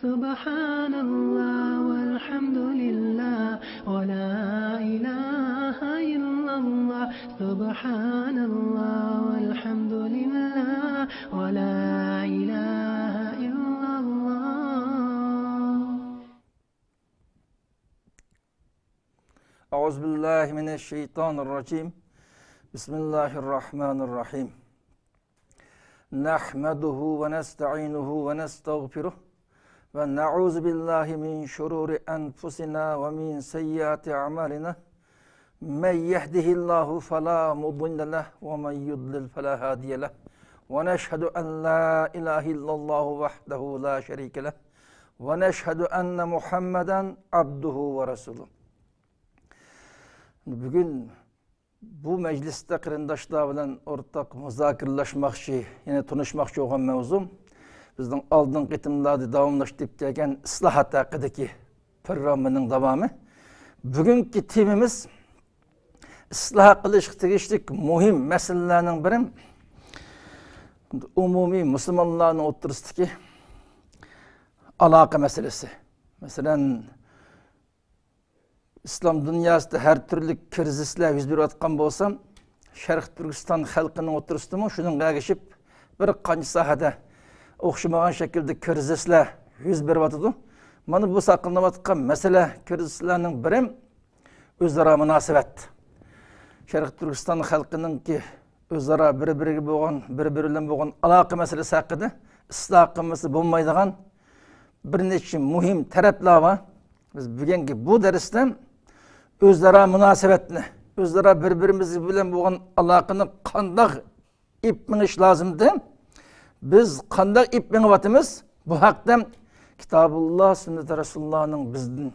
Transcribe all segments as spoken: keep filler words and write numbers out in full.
سبحان الله والحمد لله ولا إله إلا الله. سبحان الله والحمد لله ولا إله إلا الله. أعوذ بالله من الشيطان الرجيم. بسم الله الرحمن الرحيم. نحمده ونستعينه ونستغفره ونعوذ بالله من شرور أنفسنا ومن سيئات أعمالنا. من يهده الله فلا مضل له ومن يضلل فلا هادي له. ونشهد أن لا إله إلا الله وحده لا شريك له. ونشهد أن محمدا عبده ورسوله. بۈگۈن بۇ مەجلىستە قېرىنداشلار بىلەن ئورتاق مۇزاكىرىلەشمەكچى، يەنى تونۇشماقچى بولغان مەۋزۇم بىزنىڭ ئالدىنقى قېتىملاردا داۋاملاشتۇرۇپ كەلگەن ئىسلاھات ھەققىدىكى پروگراممىنىڭ داۋامى. بۈگۈنكى تېمىمىز ئىسلاھ قىلىشقا تېگىشلىك مۇھىم مەسىلىلەرنىڭ بىرى، ئومۇمىي مۇسۇلمانلارنىڭ ئوتتۇرىسىدىكى ئالاقە مەسىلىسى. مەسىلەن، ئىسلام دۇنياسىدا ھەر تۈرلۈك كىرىزىسلار يۈز بېرىۋاتقان بولسا، شەرقىي تۈركىستان خەلقىنىڭ ئوتتۇرىسىدىمۇ شۇنىڭغا ئەگىشىپ بىر قانچە ساھەدە ئوخشىمىغان شەكىلدە كىرىزىسلار يۈز بېرىۋاتىدۇ. مانا بۇ ساقلىنىۋاتقان مەسىلە، كىرىزىسلارنىڭ بىرى ئۆزئارا مۇناسىۋەت. شەرقىي تۈركىستان خەلقىنىڭكى ئۆزئارا بىر-بىرىگە بولغان، بىر-بىرى بىلەن بولغان ئالاقە مەسىلىسى ھەققىدە ئىسلاھ قىلمىسا بولمايدىغان بىر نەچچە مۇھىم تەرەپلەر بار. بىز بۈگۈنكى بۇ دەرستە ئۆزئارا مۇناسىۋەتنى، ئۆزئارا بىر-بىرىمىز بىلەن بولغان ئالاقىنى قانداق ئېلىپ مېڭىش لازىمدى؟ بىز قانداق ئېلىپ مېڭىۋاتىمىز؟ بۇ ھەقتە كىتابۇللا، سۈننىتى رەسۇلۇللانىڭ بىزدىن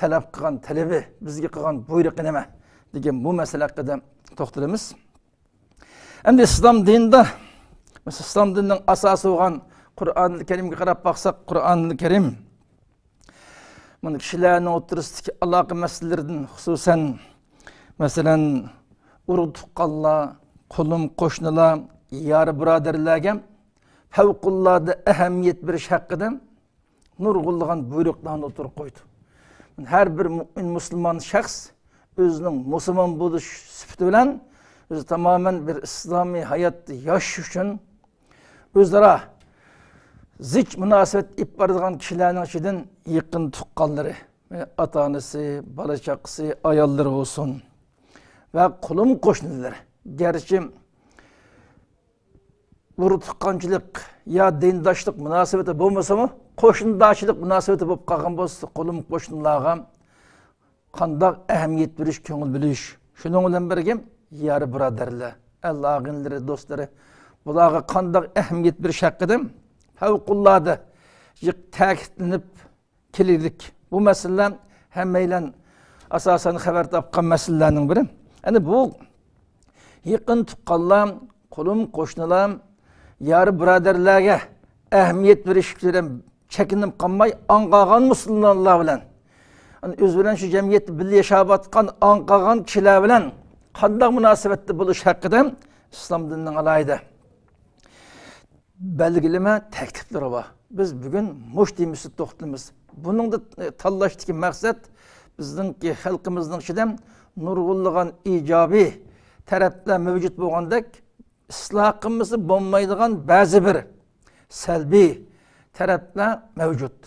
تەلەپ قىلغان تەلىپى، بىزگە قىلغان بۇيرۇقى نېمە دېگەن بۇ مەسىلە ھەققىدە توختىلىمىز. ئەمدى ئىسلام دىنىدا، مەسىلەن، ئىسلام دىنىنىڭ ئاساسى بولغان قۇرئانىل كەرىمگە قاراپ باقساق، قۇرئانىل كەرىم مانا كىشىلەرنىڭ ئوتتۇرىسىدىكى ئالاقە مەسىلىلىرىدىن، خۇسۇسەن، مەسىلەن، ئۇرۇق تۇغقانلار، قولۇم قوشنىلار، يار بۇرادەرلەرگە پەۋقۇلئاددە ئەھمىيەت بېرىش ھەققىدە نۇرغۇنلىغان بۇيرۇقلارنى ئوتتۇرىغا قويدى. ھەر بىر مۇئمىن مۇسۇلمان شەخس ئۆزىنىڭ مۇسۇلمان بولۇش سۈپىتى بىلەن ئۆزى تامامەن بىر ئىسلامىي ھاياتتا ياشاش ئۈچۈن ئۆزئارا زىچ مۇناسىۋەت ئېلىپ بارىدىغان كىشىلەرنىڭ ئىچىدىن يېقىن تۇغقانلىرى، ئاتا-ئانىسى، بالا-چاقىسى، ئاياللىرى بولسۇن ۋە قولۇم قوشنىلىرى. گەرچە ئۇرۇق تۇغقانچىلىق يا دىنداشلىق مۇناسىۋىتى بولمىسىمۇ، قوشنىدارچىلىق مۇناسىۋىتى بولۇپ قالغان بولسا، قولۇم قوشنىلارغا قانداق ئەھمىيەت بېرىش، كۆڭۈل بۆلۈش، شۇنىڭ بىلەن بىرگە يار بۇرادەرلەر، ئەل ئاغىنىلىرى، دوستلىرى، بۇلارغا قانداق ئەھمىيەت بېرىش ھەققىدە پەۋقۇلئاددە جىق تەكىتلىنىپ كېلىدىك. بۇ مەسىلىلەر ھەممەيلەن ئاساسەن خەۋەر تاپقان مەسىلىلەرنىڭ بىرى. يەنى بۇ يېقىن تۇغقانلار، قولۇم قوشنىلار، يار بۇرادەرلەرگە ئەھمىيەت بېرىش بىلەن چەكلىنىپ قالماي، ئاڭ قالغان مۇسۇلمانلار بىلەن، يەنى ئۆزى بىلەن شۇ جەمئىيەتتە بىللە ياشاۋاتقان ئاڭ قالغان كىشىلەر بىلەن قانداق مۇناسىۋەتتە بولۇش ھەققىدە ئىسلام دىنىنىڭ ئالاھىدە بەلگىلىمە تەكلىپلىرى بار. بىز بۈگۈن مۇشۇ تېما ئۈستىدە توختىلىمىز. بۇنىڭدا، ئى، تاللاشتىكى مەقسەت بىزنىڭكى خەلقىمىزنىڭ ئىچىدە نۇرغۇنلىغان ئىجابىي تەرەپلەر مەۋجۇت بولغاندەك، ئىسلاھ قىلمىسا بولمايدىغان بەزى بىر سەلبىي تەرەپلەر مەۋجۇت.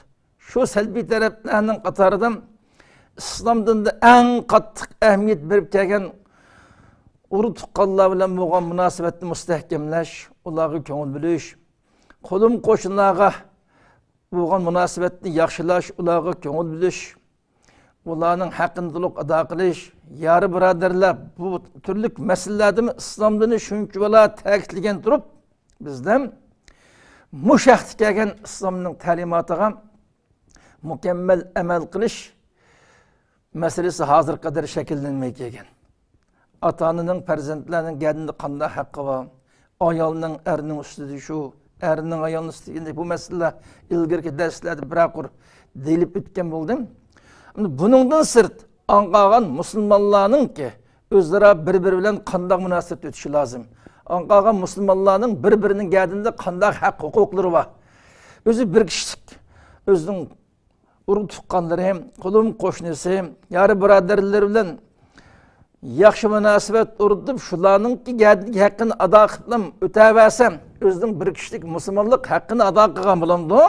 شۇ سەلبىي تەرەپلەرنىڭ قاتارىدا ئىسلام دىنىدا ئەڭ قاتتىق ئەھمىيەت بېرىپ كەلگەن ئۇرۇق تۇغقانلار بىلەن بولغان مۇناسىۋەتنى مۇستەھكەملەش، ئۇلارغا كۆڭۈل بۆلۈش، قولۇم قوشنىلارغا بولغان مۇناسىۋەتنى ياخشىلاش، ئۇلارغا كۆڭۈل بۆلۈش، ئۇلارنىڭ ھەققىنى تولۇق ئادا قىلىش، يار بۇرادەرلەر، بۇ تۈرلۈك مەسىلىلەردىمۇ ئىسلام دىنى شۇنچىۋالا تەكىتلىگەن تۇرۇپ، بىزدە مۇشۇ ھەقتە كەلگەن ئىسلامنىڭ تەلىماتىغا مۇكەممەل ئەمەل قىلىش مەسىلىسى ھازىرغا قەدەر شەكىللەنمەي كەلگەن. ئاتا-ئانىنىڭ پەرزەنتلەرنىڭ گەدىنىدە قانداق ھەققى بار؟ ئايالنىڭ ئەرنىڭ ئۈستىدە شۇ، ئەرنىڭ ئايالنىڭ ئۈستىدە، بۇ مەسىلىلەر ئىلگىرىكى دەرسلەردە بىرەر قۇر دېيىلىپ ئۆتكەن بولدى. ئەمدى بۇنىڭدىن سىرت، ئاڭ قالغان مۇسۇلمانلارنىڭكى ئۆزئارا بىر-بىرى بىلەن قانداق مۇناسىۋەتتە ئۆتۈشى لازىم؟ ئاڭ قالغان مۇسۇلمانلارنىڭ بىر-بىرىنىڭ گەدىنىدە قانداق ھەق ھوقۇقلىرى بار؟ ئۆزى بىر كىشىلىك، ئۆزىنىڭ ئۇرۇق تۇغقانلىرى، قولۇم قوشنىسى، يار بۇرادەرلىرى بىلەن ياخشى مۇناسىۋەت ئورنىتىپ، شۇلارنىڭكى گەدىنىدىكى ھەققىنى ئادا قىلىپلا ئۆتەۋەرسە، ئۆزىنىڭ بىر كىشىلىك مۇسۇلمانلىق ھەققىنى ئادا قىلغان بولامدۇ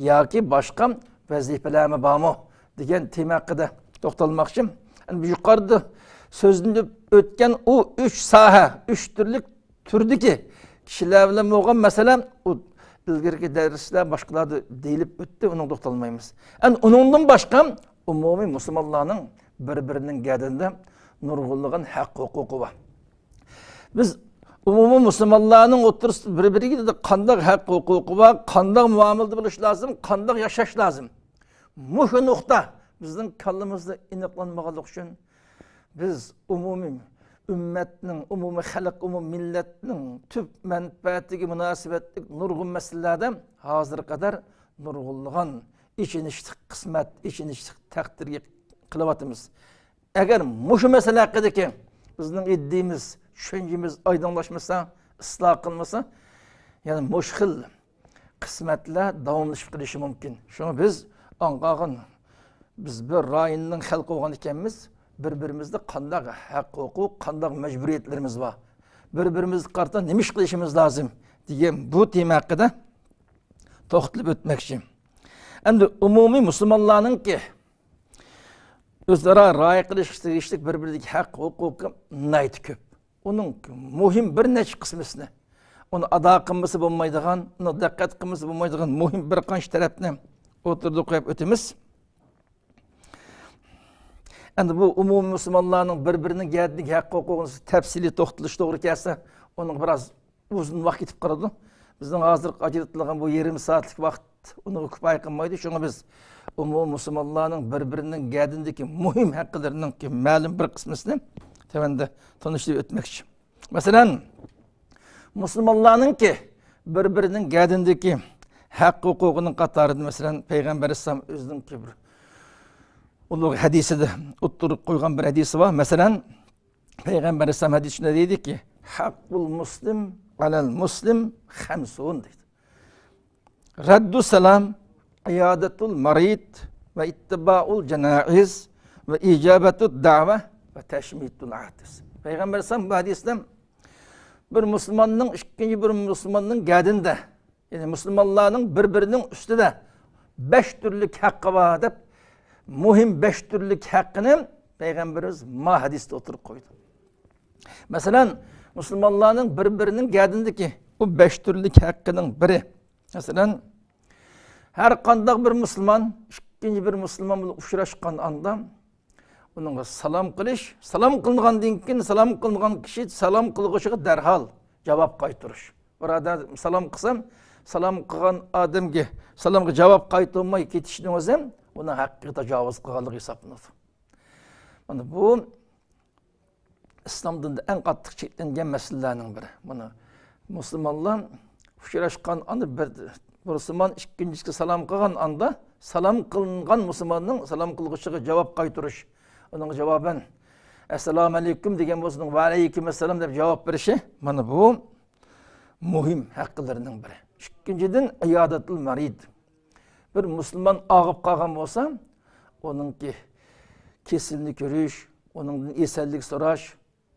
ياكى باشقا ۋەزىپىلەرمۇ بارمۇ دېگەن تېما ھەققىدە توختالماقچى. ئەمدى يۇقىرىدا سۆزلىنىپ ئۆتكەن ئۇ ئۈچ ساھە، ئۈچ تۈرلۈك تۈردىكى كىشىلەر بىلەن بولغان مەسىلە، ئۇ ئىلگىرىكى دەرسلەر باشقىلاردا دېيىلىپ ئۆتتى، ئۇنىڭغا توختالمايمىز. ئەمدى ئۇنىڭدىن باشقا ئومۇمىي مۇسۇلمانلارنىڭ بىر-بىرىنىڭ گەدىنىدە نۇرغۇنلىغان ھەق ھوقۇقى بار. بىز ئومۇمىي مۇسۇلمانلارنىڭ ئوتتۇرىسىدا بىر-بىرىگە قانداق ھەق ھوقۇقى بار، قانداق مۇئامىلىدە بولۇش لازىم، قانداق ياشاش لازىم. مۇشۇ نۇقتا بىزنىڭ كاللىمىزدا ئېنىقلانمىغانلىقى ئۈچۈن، بىز ئومۇمىي ئۈممەتنىڭ، ئومۇمىي خەلق، ئومۇمىي مىللەتنىڭ تۈپ مەنپەئەتىگە مۇناسىۋەتلىك نۇرغۇن مەسىلىلەردە ھازىرغا قەدەر نۇرغۇنلىغان ئېچىنىشلىق قىسمەت، ئېچىنىشلىق تەقدىرگە قېلىۋاتىمىز. ئەگەر مۇشۇ مەسىلە ھەققىدىكى بىزنىڭ ئىدىيىمىز، چۈشەنچىمىز ئايدىڭلاشمىسا، ئىسلاھ قىلمىسا، يەنە مۇشۇ خىل قىسمەتلەر داۋاملىشىپ قېلىشى مۇمكىن. شۇڭا بىز ئاڭقاغان، بىز بىر رايوننىڭ خەلقى بولغان ئىكەنمىز، بىر-بىرىمىزدە قانداق ھەق ھوقۇق، قانداق مەجبۇرىيەتلىرىمىز بار، بىر-بىرىمىزگە قارىتا نېمە ئىش قىلىشىمىز لازىم دېگەن بۇ تېما ھەققىدە توختىلىپ ئۆتمەكچى. ئەمدى ئومۇمىي مۇسۇلمانلارنىڭكى ئۆزئارا رىئايە قىلىشقا تېگىشلىك بىر-بىرىدىكى ھەق ھوقۇقى ناھايىتى كۆپ. ئۇنىڭ مۇھىم بىر نەچچە قىسمىسىنى، ئۇنى ئادا قىلمىسا بولمايدىغان، ئۇنى دىققەت قىلمىسا بولمايدىغان مۇھىم بىر قانچە تەرەپنى ئوتتۇرىدا قويۇپ ئۆتىمىز. ئەمدى بۇ ئومۇمىي مۇسۇلمانلارنىڭ بىر-بىرىنىڭ گەدىنىدىكى ھەق ھوقۇقىنى تەپسىلىي توختىلىش توغرا كەلسە، ئۇنىڭغا بىراز ئۇزۇن ۋاقىت كېتىپ قالىدۇ. بىزنىڭ ھازىر ئاجرىتىلغان بۇ يېرىم سائەتلىك ۋاقىت ئۇنىڭغا كۇپايە قىلمايدۇ. شۇڭا بىز ئومۇمىي مۇسۇلمانلارنىڭ بىر-بىرىنىڭ گەدىنىدىكى مۇھىم ھەقلىرىنىڭ مەلۇم بىر قىسمىسىنى تۆۋەندە تونۇشتۇرۇپ ئۆتمەكچى. مەسىلەن، مۇسۇلمانلارنىڭكى بىر-بىرىنىڭ گەدىنىدىكى ھەق ھوقۇقىنىڭ قاتارىدا، مەسىلەن، پەيغەمبەر ئەلەيھىسسالام ئۆزىنىڭكى بىر ئۇلۇغ ھەدىسىدە ئوتتۇرىغا قويغان بىر ھەدىسى بار. مەسىلەن، پەيغەمبەر ئەلەيھىسسالام ھەدىسىدە شۇنداق دەيدىكى، «ھەققۇل مۇسلىم ئەلەل مۇسلىم خەمسۇن» دەيدۇ. رەددۇ سالام، ئىيادەتۇل مەرىد ۋە ئىتتىبائۇل جانائىز ۋە ئىجابەتۇد دەۋە ۋە تەشمىتۇل ئاتىس. پەيغەمبەر ئەلەيھىسسالام بۇ ھەدىسىدە بىر مۇسۇلماننىڭ ئىككىنچى بىر مۇسۇلماننىڭ گەدىنىدە، يەنى مۇسۇلمانلارنىڭ بىر-بىرىنىڭ ئۈستىدە بەش تۈرلۈك ھەققى بار دەپ، مۇھىم بەش تۈرلۈك ھەققىنى پەيغەمبىرىمىز ما ھەدىستە ئوتتۇرىغا قويدى. مەسىلەن، مۇسۇلمانلارنىڭ بىر-بىرىنىڭ گەدىنىدىكى بۇ بەش تۈرلۈك ھەققىنىڭ بىرى، مەسىلەن، ھەر قانداق بىر مۇسۇلمان ئىككىنچى بىر مۇسۇلمان بىلەن ئۇچراشقان ئاندا ئۇنىڭغا سالام قىلىش، سالام قىلغاندىن كېيىن سالام قىلغان كىشى سالام قىلغۇچىغا دەرھال جاۋاب قايتۇرۇش. بىر ئادەم سالام قىلسام، سالام قىلغان ئادەمگە سالامغا جاۋاب قايتۇرماي كېتىشنىڭ ئۆزى ئۇنىڭ ھەققىگە تاجاۋۇز قىلغانلىقى ھېسابلىنىدۇ. مانا بۇ ئىسلام دىنىدا ئەڭ قاتتىق چەكلەنگەن مەسىلىلەرنىڭ بىرى. مانا مۇسۇلمانلار ئۇچراشقان ئاندا بىر، بىر مۇسۇلمان ئىككىنچىسىگە سالام قىلغان ئاندا سالام قىلىنغان مۇسۇلماننىڭ سالام قىلغۇچىغا جاۋاب قايتۇرۇش، ئۇنىڭغا جاۋابەن «ئەسسالامۇ ئەلەيكۇم» دېگەن بولسا، ئۇنىڭ «ۋەئەلەيكۇم ئەسسالام» دەپ جاۋاب بېرىشى، مانا بۇ مۇھىم ھەقلىرىنىڭ بىرى. ئىككىنچىدىن، ئىيادەتۇل مەرىد. بىر مۇسۇلمان ئاغرىپ قالغان بولسا، ئۇنىڭكى كېسىلىنى كۆرۈش، ئۇنىڭدىن ئېسەنلىك سوراش،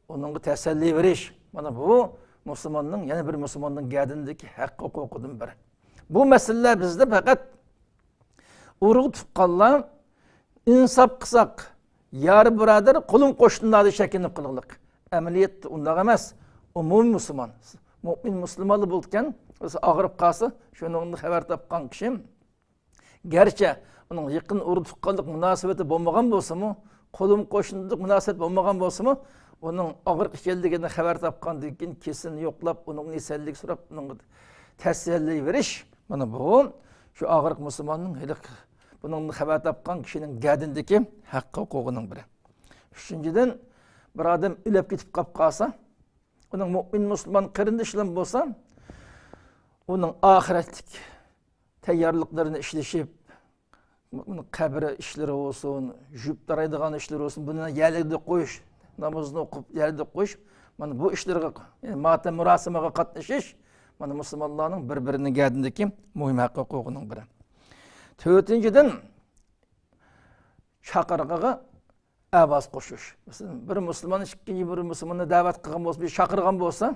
ئۇنىڭغا تەسەللى بېرىش، مانا بۇ مۇسۇلماننىڭ، يەنە بىر مۇسۇلماننىڭ گەدىنىدىكى ھەق ھوقۇقىدىن بىرى. بۇ مەسىلىلەر بىزدە پەقەت ئۇرۇق تۇغقانلار، ئىنساپ قىلساق، يار بۇرادەر، قولۇم قوشنىلاردا چەكلىنىپ قالغانلىق. ئەمەلىيەتتە ئۇنداق ئەمەس. ئومۇمىي مۇسۇلمان، مۇئمىن مۇسۇلمانلار بولىدىكەن، ئاغرىپ قالسا، شۇنىڭدىن خەۋەر تاپقان كىشى گەرچە ئۇنىڭ يېقىن ئۇرۇق تۇغقانلىق مۇناسىۋىتى بولمىغان بولسىمۇ، قولۇم قوشنىلىق مۇناسىۋەت بولمىغان بولسىمۇ، ئۇنىڭ ئاغرىق ئىكەنلىكىنى خەۋەر تاپقاندىن كېيىن كېسىلىنى يوقلاپ، ئۇنىڭدىن ئېسەنلىك سوراپ، ئۇنىڭغا تەسەللى بېرىش، مانا بۇ شۇ ئاغرىق مۇسۇلماننىڭ ھېلىقى بۇنىڭدىن خەۋەر تاپقان كىشىنىڭ گەدىنىدىكى ھەق ھوقۇقىنىڭ بىرى. ئۈچىنچىدىن، بىر ئادەم ئۆلۈپ كېتىپ قاپ قالسا، ئۇنىڭ مۇئمىن مۇسۇلمان قېرىندىشىلىرى بولسا، ئۇنىڭ ئاخىرەتلىك تەييارلىقلىرىنى ئىشلىشىپ، بۇنىڭ قەبرە ئىشلىرى بولسۇن، يۇيۇپ تارايدىغان ئىشلىرى بولسۇن، بۇنى يەرلىكىدە قويۇش، نامىزىنى ئوقۇپ يەرلىكىدە قويۇش، مانا بۇ ئىشلارغا، يەنى ماتەم مۇراسىمىغا قاتنىشىش، مانا مۇسۇلمانلارنىڭ بىر-بىرىنىڭ گەدىنىدىكى مۇھىم ھەق ھوقۇقىنىڭ بىرى. تۆتىنچىدىن، چاقىرىقىغا ئاۋاز قوشۇش. مەسىلەن، بىر مۇسۇلمان ئىككىنچى بىر مۇسۇلماننى دەۋەت قىلغان بولسا، بىر چاقىرغان بولسا،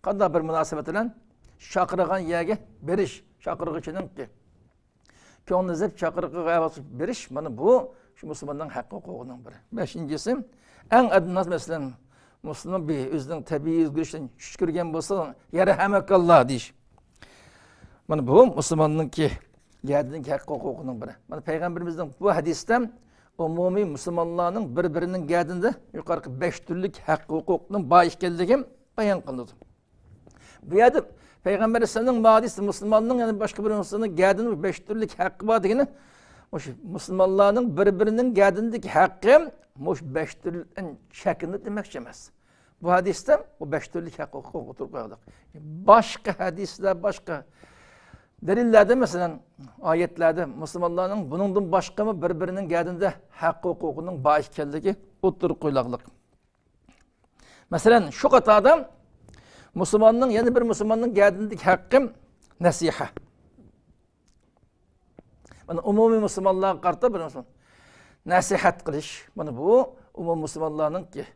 قانداق بىر مۇناسىۋەت بىلەن چاقىرغان يەرگە بېرىش، چاقىرغۇچىنىڭكى كۆڭلىنى ئېزىپ چاقىرىقىغا ئاۋاز بېرىش، مانا بۇ شۇ مۇسۇلماننىڭ ھەق ھوقۇقىنىڭ بىرى. بەشىنچىسى، ئەڭ ئاددىي، مەسىلەن، مۇسۇلمان بىر ئۆزىنىڭ تەبىئىي ئۆزگىرىشىدىن چۈش كۆرگەن بولسا، يەرھەمۇكاللا دېيىش. مانا بۇ مۇسۇلماننىڭكى گەدىنىدىكى ھەق ھوقۇقىنىڭ بىرى. مانا پەيغەمبىرىمىزنىڭ بۇ ھەدىسىدە ئومۇمىي مۇسۇلمانلارنىڭ بىر-بىرىنىڭ گەدىنىدە يۇقىرىقى بەش تۈرلۈك ھەق ھوقۇقنىڭ بار ئىكەنلىكى بايان قىلىنىدۇ. بۇ يەردە پەيغەمبەر ئەلەيھىسسالامنىڭ بۇ ھەدىسى مۇسۇلماننىڭ، يەنى باشقا بىر مۇسۇلماننىڭ گەدىنىدە بەش تۈرلۈك ھەققى بار دېگىنى، مۇشۇ مۇسۇلمانلارنىڭ بىر-بىرىنىڭ گەدىنىدىكى ھەققى مۇشۇ بەش تۈرلۈكتىن چەكلىنىدۇ دېمەكچى ئەمەس. بۇ ھەدىستە بۇ بەش تۈرلۈك ھەق ھوقۇق ئوتتۇرىغا قويۇلدى. باشقا ھەدىسلەر، باشقا دەلىللەردە، مەسىلەن، ئايەتلەردە مۇسۇلمانلارنىڭ بۇنىڭدىن باشقىمۇ بىر-بىرىنىڭ گەدىنىدە ھەق ھوقۇقىنىڭ بار ئىكەنلىكى ئوتتۇرىغا قويۇلغانلىق. مەسىلەن، شۇ قاتاردا مۇسۇلماننىڭ، يەنە بىر مۇسۇلماننىڭ گەدىنىدىكى ھەققى نەسىھە. مانا، ئومۇمىي مۇسۇلمانلارغا قارىتا بىر مۇسۇلمان نەسىھەت قىلىش. مانا، بۇ ئومۇمىي مۇسۇلمانلارنىڭكى،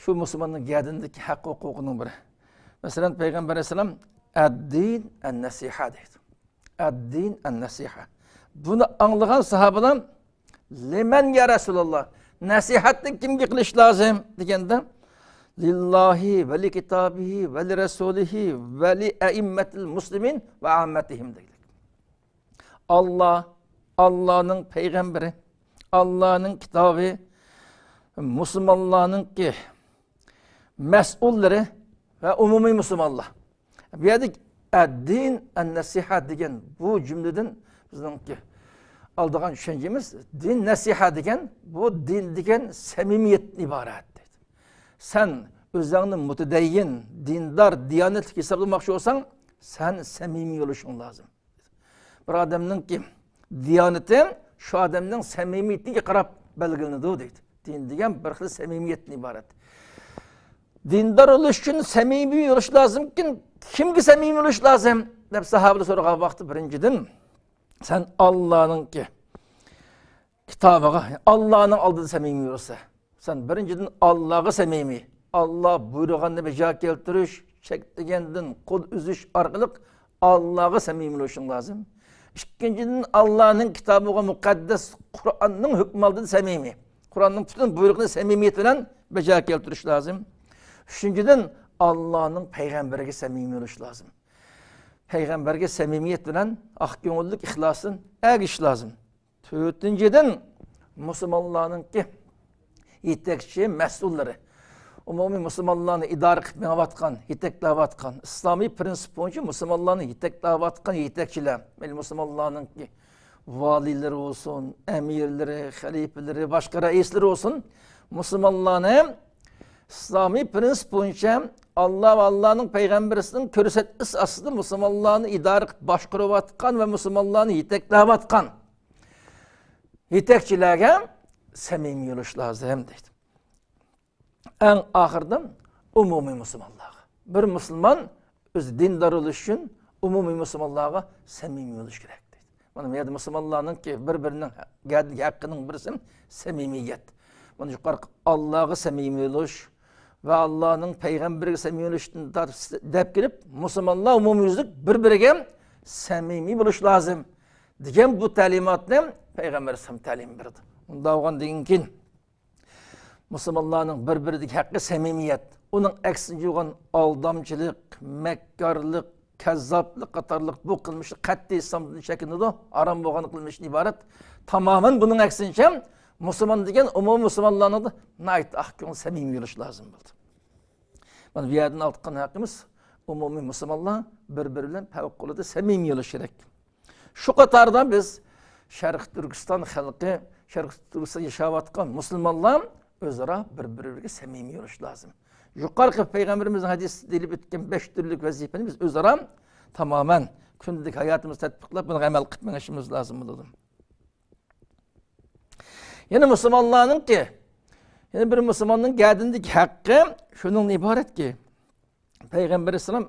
شۇ مۇسۇلماننىڭ گەدىنىدىكى ھەق ھوقۇقىنىڭ بىرى. مەسىلەن، پەيغەمبەر ئەلەيھىسسالام، «ئەددىن ئەن-نەسىھە» دەيدۇ. «ئەددىن ئەن-نەسىھە». بۇنى ئاڭلىغان ساھابىلار، «لىمەن يا رەسۇلاللا؟ نەسىھەتنى كىمگە قىلىش لازىم؟» دېگەندە، «لىللاھى ۋە لىكىتابىھى ۋە لىرەسۇلىھى ۋە لىئەئىممەتىل مۇسلىمىن ۋە ئاممەتىھىم» دېگەن. ئاللا، ئاللانىڭ پەيغەمبىرى، ئاللانىڭ كىتابى، مۇسۇلمانلارنىڭكى مەسئۇللىرى ۋە ئومۇمىي مۇسۇلمانلار. بۇ يەردە «ئەددىن ئەن-نەسىھە» دېگەن بۇ جۈملىدىن بىزنىڭكى ئالىدىغان چۈشەنچىمىز، دىن نەسىھە دېگەن، بۇ دىن دېگەن سەمىمىيەتتىن ئىبارەت دەيدۇ. سەن ئۆزۈڭنى مۇتەدەييىن، دىندار، دىيانەتلىك ھېسابلىماقچى بولساڭ، سەن سەمىمىي بولۇشۇڭ لازىم. بىر ئادەمنىڭكى دىيانىتى شۇ ئادەمنىڭ سەمىمىيىتىگە قاراپ بەلگىلىنىدۇ دەيدۇ. دىن دېگەن بىر خىل سەمىمىيەتتىن ئىبارەت. دىندار بولۇش ئۈچۈن سەمىمىي بولۇش لازىمكەن، كىمگە سەمىمىي بولۇش لازىم دەپ ساھابىلەر سورىغان ۋاقىتتا، بىرىنچىدىن، سەن ئاللانىڭكى كىتابىغا، ئاللانىڭ ئالدىدا سەمىمىي بولسا، سەن بىرىنچىدىن ئاللاغا سەمىمىي، ئاللا بۇيرۇغاننى بەجا كەلتۈرۈش، چەكلىگەندىن قول ئۈزۈش ئارقىلىق ئاللاغا سەمىمىي بولۇشۇڭ لازىم. ئىككىنچىدىن، ئاللانىڭ كىتابىغا، مۇقەددەس قۇرئاننىڭ ھۆكمى ئالدىدا سەمىمىي، قۇرئاننىڭ پۈتۈن بۇيرۇقىنى سەمىمىيەت بىلەن بەجا كەلتۈرۈش لازىم. ئۈچىنچىدىن، ئاللانىڭ پەيغەمبىرىگە سەمىمىي بولۇش لازىم. پەيغەمبەرگە سەمىمىيەت بىلەن، ئاق كۆڭۈللۈك، ئىخلاستىن ئەگىشىش لازىم. تۆتىنچىدىن، مۇسۇلمانلارنىڭكى يېتەكچى مەسئۇللىرى، ئومۇمىي مۇسۇلمانلارنى ئىدارە قىلىپ مېڭىۋاتقان، يېتەكلەۋاتقان، ئىسلامىي پىرىنسىپ بويىچە مۇسۇلمانلارنى يېتەكلەۋاتقان يېتەكچىلەر، مەيلى مۇسۇلمانلارنىڭكى ۋالىيلىرى بولسۇن، ئەمىرلىرى، خەلىپىلىرى، باشقا رەئىسلىرى بولسۇن، مۇسۇلمانلارنى ئىسلامىي پىرىنسىپ بويىچە ئاللا ۋە ئاللانىڭ پەيغەمبىرىنىڭ كۆرسەتمىسى ئاستىدا مۇسۇلمانلارنى ئىدارە قىلىپ باشقۇرۇۋاتقان ۋە مۇسۇلمانلارنى يېتەكلەۋاتقان يېتەكچىلەرگە سەمىمىي بولۇش لازىم دەيدۇ. ئەڭ ئاخىرىدا ئومۇمىي مۇسۇلمانلارغا. بىر مۇسۇلمان ئۆزى دىندار بولۇش ئۈچۈن ئومۇمىي مۇسۇلمانلارغا سەمىمىي بولۇش كېرەك دەيدۇ. مانا بۇ يەردە مۇسۇلمانلارنىڭكى بىر-بىرىنىڭ گەدىنىدىكى ھەققىنىڭ بىرسى سەمىمىيەت. مانا يۇقىرىقى ئاللاغا سەمىمىي بولۇش ۋە ئاللانىڭ پەيغەمبىرىگە سەمىمىي بولۇشتىن تارتىپ دەپ كېلىپ، مۇسۇلمانلار ئومۇميۈزلۈك بىر-بىرىگە سەمىمىي بولۇش لازىم دېگەن بۇ تەلىماتنى پەيغەمبەر ئەلەيھىسسالام تەلىم بەردى. ئۇنداق بولغاندىن كېيىن مۇسۇلمانلارنىڭ بىر-بىرىدىكى ھەققى سەمىمىيەت، ئۇنىڭ ئەكسىنچە بولغان ئالدامچىلىق، مەككارلىق، كەززاپلىق قاتارلىق بۇ قىلمىشلار قەتئىي ئىسلامدىن چەكلىنىدۇ، ھارام بولغان قىلمىشتىن ئىبارەت. تامامەن بۇنىڭ ئەكسىنچە، مۇسۇلمان دېگەن ئومۇمىي مۇسۇلمانلارنىڭ ناھايىتى ئاق كۆڭۈل، سەمىمىي بولۇشى لازىم بولدى. مانا بۇ يەردىن ئالغان ھەققىمىز، ئومۇمىي مۇسۇلمانلار بىر-بىرى بىلەن پەۋقۇلئاددە سەمىمىي بولۇشى كېرەك. شۇ قاتاردا بىز شەرقىي تۈركىستان خەلقى، شەرقىي تۈركىستاندا ياشاۋاتقان مۇسۇلمانلار ئۆزئارا بىر-بىرىگە سەمىمىي بولۇش لازىم. يۇقىرىقى پەيغەمبىرىمىزنىڭ ھەدىسىدە دېيىلىپ ئۆتكەن بەش تۈرلۈك ۋەزىپىنى بىز ئۆزئارا تامامەن كۈندىلىك ھاياتىمىزدا تەتبىقلاپ، بۇنىڭغا ئەمەل قىلىپ مېڭىشىمىز لازىم بولىدۇ. يەنە مۇسۇلمانلارنىڭكى، يەنە بىر مۇسۇلماننىڭ گەدىنىدىكى ھەققى شۇنىڭدىن ئىبارەتكى، پەيغەمبەر ئەلەيھىسسالام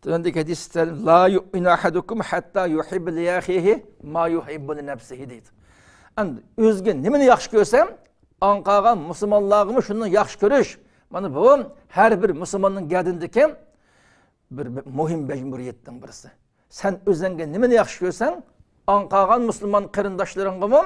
تۆۋەندىكى ھەدىستە، لا يؤمن أحدكم حتى يحب لأخيه ما يحب لنفسه دەيدۇ. ئەمدى ئۆزىگە نېمىنى ياخشى كۆرسە، ئاڭ قالغان مۇسۇلمانلارغىمۇ شۇنى ياخشى كۆرۈش. مانا بۇ ھەر بىر مۇسۇلماننىڭ گەدىنىدىكى بىر، بىر مۇھىم مەجبۇرىيەتنىڭ بىرسى. سەن ئۆزۈڭگە نېمىنى ياخشى كۆرسەڭ، ئاڭ قالغان مۇسۇلمان قېرىنداشلىرىڭغىمۇ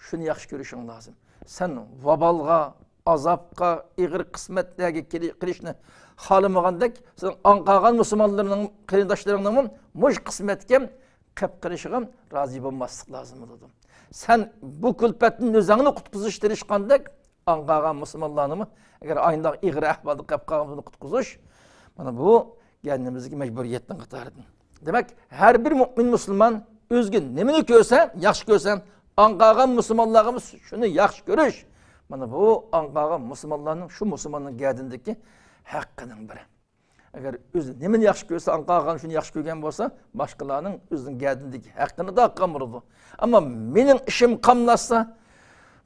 شۇنى ياخشى كۆرۈشۈڭ لازىم. سەن ۋابالغا، ئازابقا، ئېغىر قىسمەتلەرگە كىرىشنى خالىمىغاندەك، سەن ئاڭ قالغان مۇسۇلمانلىرىنىڭ، قېرىنداشلىرىڭنىڭمۇ مۇشۇ قىسمەتكە قېلىپ قېلىشىغا رازى بولماسلىق لازىم بولىدۇ. سەن بۇ كۈلپەتتىن ئۆزۈڭنى قۇتقۇزۇش تىرىشقاندەك، ئاڭ قالغان مۇسۇلمانلارنىمۇ، ئەگەر ئاينداق ئېغىر ئەھۋالدا قېلىپ قالغان، بۇنى قۇتقۇزۇش، مانا بۇ گەدىنىمىزدىكى مەجبۇرىيەتنىڭ قاتارىدىن. دېمەك، ھەر بىر مۆمىن مۇسۇلمان ئۆزىگە نېمىنى كۆرسە، ياخشى كۆرسە، ئاڭ قالغان مۇسۇلمانلارغىمۇ شۇنى ياخشى كۆرۈش. مانا بۇ ئاڭ قالغان مۇسۇلمانلارنىڭ، شۇ مۇسۇلماننىڭ گەدىنىدىكى ھەققىنىڭ بىرى. ئەگەر ئۆزى نېمىنى ياخشى كۆرسە، ئاڭ قالغان شۇنى ياخشى كۆرگەن بولسا، باشقىلارنىڭ ئۆزىنىڭ گەدىنىدىكى ھەققىنى ئادا قىلغان بولىدۇ. ئەمما مېنىڭ ئىشىم قاملاشسا،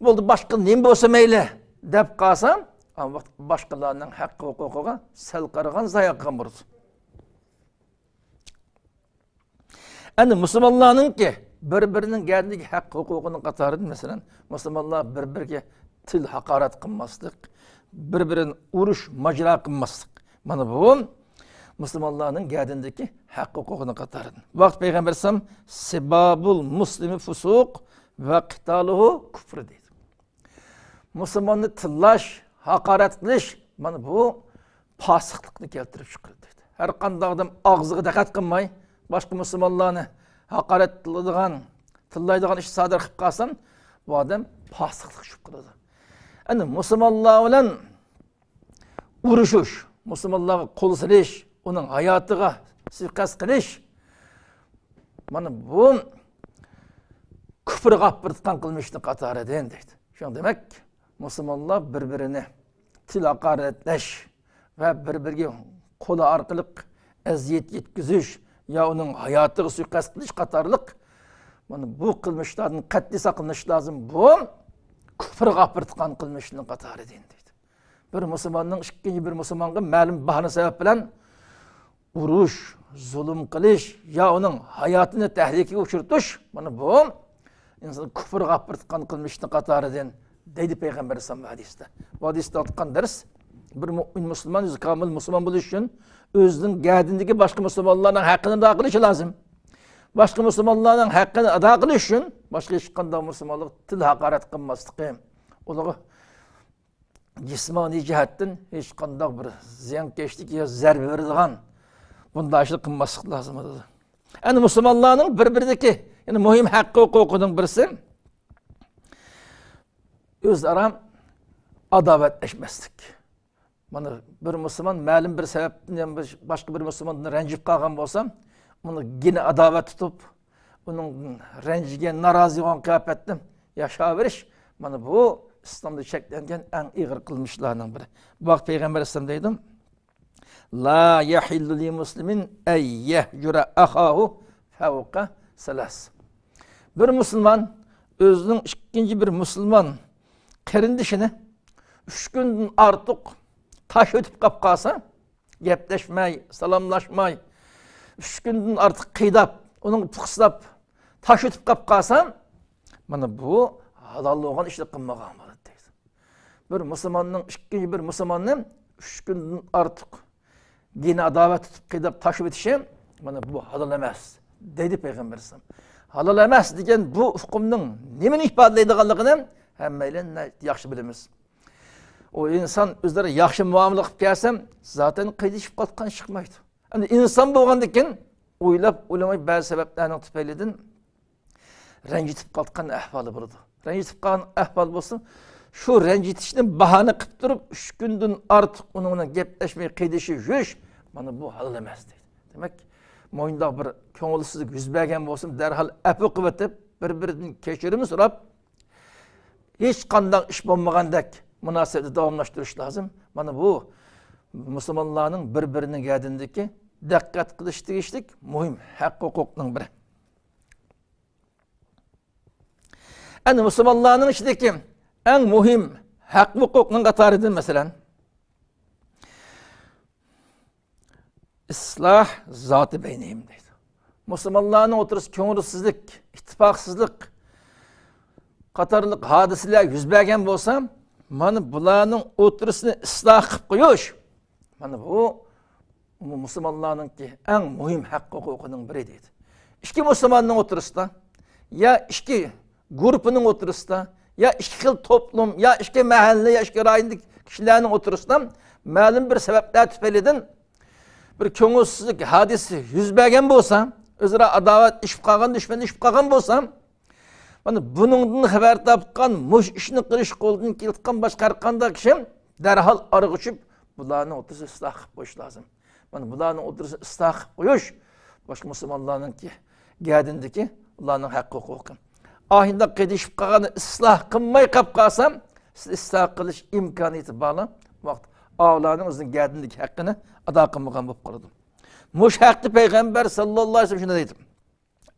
بولدى، باشقا نېمە بولسا مەيلى، دەپ قالسا، ئانداق ۋاقىت باشقىلارنىڭ ھەق ھوقۇقىغا سەل قارىغان، زايا قىلغان بولىدۇ. ئەنە مۇسۇلمانلارنىڭكى بىر-بىرىنىڭ گەدىنىدىكى ھەق ھوقۇقىنىڭ قاتارىدىن، مەسىلەن، مۇسۇلمانلار بىر-بىرىگە تىل ھاقارەت قىلماسلىق، بىر-بىرىنى ئۇرۇش، ماجىرا قىلماسلىق. مانا بۇ مۇسۇلمانلارنىڭ گەدىنىدىكى ھەق ھوقۇقىنىڭ قاتارىدىن. بۇ ھەقتە پەيغەمبەر ئەلەيھىسسالام، سىبابۇل مۇسلىمى فۇسۇق ۋە قىتالۇھۇ كۇفر دەيدۇ. مۇسۇلماننى تىللاش، ھاقارەت قىلىش، مانا بۇ پاسىقلىقنى كەلتۈرۈپ چىقىرىدۇ دەيدۇ. ھەر قانداق ئادەم ئاغزىغا دىققەت قىلماي، باشقا مۇسۇلمانلارنى ھاقارەت قىلىدىغان، تىللايدىغان ئىش سادىر قىلىپ قالسا، بۇ ئادەم پاسىقلىققا چۈشۈپ قالىدۇ. ئەنە مۇسۇلمانلار بىلەن ئۇرۇشۇش، مۇسۇلمانلارغا قول سېلىش، ئۇنىڭ ھاياتىغا سۇيىقەست قىلىش، مانا بۇ كۇفرغا ئاپىرىدىغان قىلمىشنىڭ قاتارىدىن دەيدۇ. شۇڭا دېمەك، مۇسۇلمانلار بىر-بىرىنى تىل ھاقارەتلەش ۋە بىر-بىرىگە قول ئارقىلىق ئەزىيەت يەتكۈزۈش يا ئۇنىڭ ھاياتىغا سۇيىقەست قىلىش قاتارلىق مانا بۇ قىلمىشلاردىن قەتئىي ساقلىنىش لازىم. بۇ كۇفرغا ئاپىرىدىغان قىلمىشنىڭ قاتارىدىن دەيدۇ. بىر مۇسۇلماننىڭ ئىككىنچى بىر مۇسۇلمانغا مەلۇم باھانە سەۋەب بىلەن ئۇرۇش، زۇلۇم قىلىش يا ئۇنىڭ ھاياتىنى تەھلىكىگە ئۇچرىتىش، مانا بۇ ئىنسان كۇفرغا ئاپىرىدىغان قىلمىشنىڭ قاتارىدىن دەيدۇ پەيغەمبەر ئەلەيھىسسالام ھەدىستە. بۇ ھەدىستە ئېيتقان دەرس، بىر مۇئمىن مۇسۇلمان ئۆزى كامىل مۇسۇلمان بولۇش ئۈچۈن ئۆزىنىڭ گەدىنىدىكى باشقا مۇسۇلمانلارنىڭ ھەققىنى ئادا قىلىشى لازىم. باشقا مۇسۇلمانلارنىڭ ھەققىنى ئادا قىلىش ئۈچۈن باشقا ھېچقانداق مۇسۇلمانلارغا تىل ھاقارەت قىلماسلىقى، ئۇلارغا جىسمانىي جەھەتتىن ھېچقانداق بىر زىيانكەشلىك يا زەربە بېرىدىغان بۇنداق ئىشنى قىلماسلىق لازىم بولىدۇ. ئەنە مۇسۇلمانلارنىڭ بىر-بىرىدىكى، يەنى مۇھىم ھەق ھوقۇقىنىڭ بىرسى ئۆزئارا ئاداۋەتلەشمەسلىك. مانا بىر مۇسۇلمان مەلۇم بىر سەۋەبتىن يەنە بىر، باشقا بىر مۇسۇلماندىن رەنجىپ قالغان بولسا، ئۇنى گېنە ئاداۋەت تۇتۇپ، ئۇنىڭ رەنجىگەن، نارازى بولغان قىياپەتتە ياشاۋېرىش، مانا بۇ ئىسلامدا چەكلەنگەن ئەڭ ئېغىر قىلمىشلارنىڭ بىرى. بۇ ھەقتە پەيغەمبەر ئەلەيھىسسالام دەيدۇ، لا يەھىللۇ لى مۇسلىمىن ئەن يەھجۇرە ئەخاھۇ فەۋقە سەلەس. بىر مۇسۇلمان ئۆزىنىڭ ئىككىنچى بىر مۇسۇلمان قېرىندىشىنى ئۈچ كۈندىن ئارتۇق تاش ئۆتۈپ قاپ قالسا، گەپلەشمەي، سالاملاشماي، ئۈچ كۈندىن ئارتۇق قىيناپ، ئۇنىڭغا پۇخسىلاپ تاش ئۆتۈپ قاپ قالسا، مانا بۇ ھالال بولغان ئىشنى قىلمىغان بولىدۇ دەيدۇ. بىر مۇسۇلماننىڭ ئىككىنچى بىر مۇسۇلماننى ئۈچ كۈندىن ئارتۇق گېنە ئاداۋەت تۇتۇپ قىيناپ تاشلىۋېتىشى، مانا بۇ ھالال ئەمەس دەيدۇ پەيغەمبەر ئەلەيھىسسالام. ھالال ئەمەس دېگەن بۇ ئۇقۇمنىڭ نېمىنى ئىپادىلەيدىغانلىقىنى ھەممەيلەن ياخشى بىلىمىز. ئۇ ئىنسان ئۆزلىرى ياخشى مۇئامىلە قىلىپ كەلسە، زاتەن قىينىشىپ قاتقان چىقمايدۇ. ئەمدى ئىنسان بولغاندىكىن ئويلاپ ئويلىماي بەزى سەۋەبلەرنىڭ تۈپەيلىدىن رەنجىتىپ قاتقان ئەھۋالى بولىدۇ. رەنجىتىپ قالغان ئەھۋال بولسا، شۇ رەنجىتىشنى باھانە قىلىپ تۇرۇپ، ئۈچ كۈندىن ئارتۇق ئۇنىڭ بىلەن گەپلەشمەي قىينىشىپ يۈرۈش، مانا بۇ ھالال ئەمەس دەيدۇ. دېمەك، مۇنداق بىر كۆڭۈلسىزلىك يۈز بەرگەن بولسىمۇ، دەرھال ئەپۇ قىلىۋېتىپ، بىر-بىرىدىن كەچۈرۈم سوراپ، ھېچقانداق ئىش بولمىغاندەك مۇناسىۋەتنى داۋاملاشتۇرۇش لازىم. مانا بۇ مۇسۇلمانلارنىڭ بىر-بىرىنىڭ گەدىنىدىكى دىققەت قىلىش تېگىشلىك مۇھىم ھەق ھوقۇقنىڭ بىرى. ئەنە مۇسۇلمانلارنىڭ ئىچىدىكى ئەڭ مۇھىم ھەق ھوقۇقنىڭ قاتارىدىن، مەسىلەن، ئىسلاھ زاتى بەينىھىم دەيدۇ. مۇسۇلمانلارنىڭ ئوتتۇرىسىدا كۆڭۈلسىزلىك، ئىتتىپاقسىزلىق قاتارلىق ھادىسىلەر يۈز بەرگەن بولسا، مانا بۇلارنىڭ ئوتتۇرىسىنى ئىسلاھ قىلىپ قويۇش، مانا بۇ مۇسۇلمانلارنىڭكى ئەڭ مۇھىم ھەق ھوقۇقىنىڭ بىرى دەيدۇ. ئىككى مۇسۇلماننىڭ ئوتتۇرىسىدا يا ئىككى گۇرۇپپىنىڭ ئوتتۇرىسىدا يا ئىككى خىل توپلۇم يا ئىككى مەھەللە يا ئىككى رايوندىكى كىشىلەرنىڭ ئوتتۇرىسىدا مەلۇم بىر سەۋەبلەر تۈپەيلىدىن بىر كۆڭۈلسىزلىك ھادىسىسى يۈز بەرگەن بولسا، ئۆزئارا ئاداۋەتلىشىپ قالغان، دۈشمەنلىشىپ قالغان بولسا، مانا بۇنىڭدىن خەۋەر تاپقان، مۇشۇ ئىشنى قىلىش قولىدىن كېلىۋاتقان باشقا ھەر قانداق كىشى دەرھال ئارىغا چۈشۈپ، بۇلارنىڭ ئوتتۇرىسىنى ئىسلاھ قىلىپ قويۇش لازىم. مانا بۇلارنىڭ ئوتتۇرىسىنى ئىسلاھ قىلىپ قويۇش باشقا مۇسۇلمانلارنىڭكى گەدىنىدىكى ئۇلارنىڭ ھەق ھوقۇقى. ئاھىندا قېتىشىپ قالغان ئىسلاھ قىلماي قاپ قالسا، سىز ئىسلاھ قىلىش ئىمكانىيىتى بارلا، بۇ ۋاقىت ئاۋۇلارنىڭ ئۆزىنىڭ گەدىنىدىكى ھەققىنى ئادا قىلمىغان بولۇپ قالىدۇ. مۇشۇ ھەقتە پەيغەمبەر ساللاللاھۇ ئەلەيھى ۋەسەللەم شۇنداق دەيدۇ.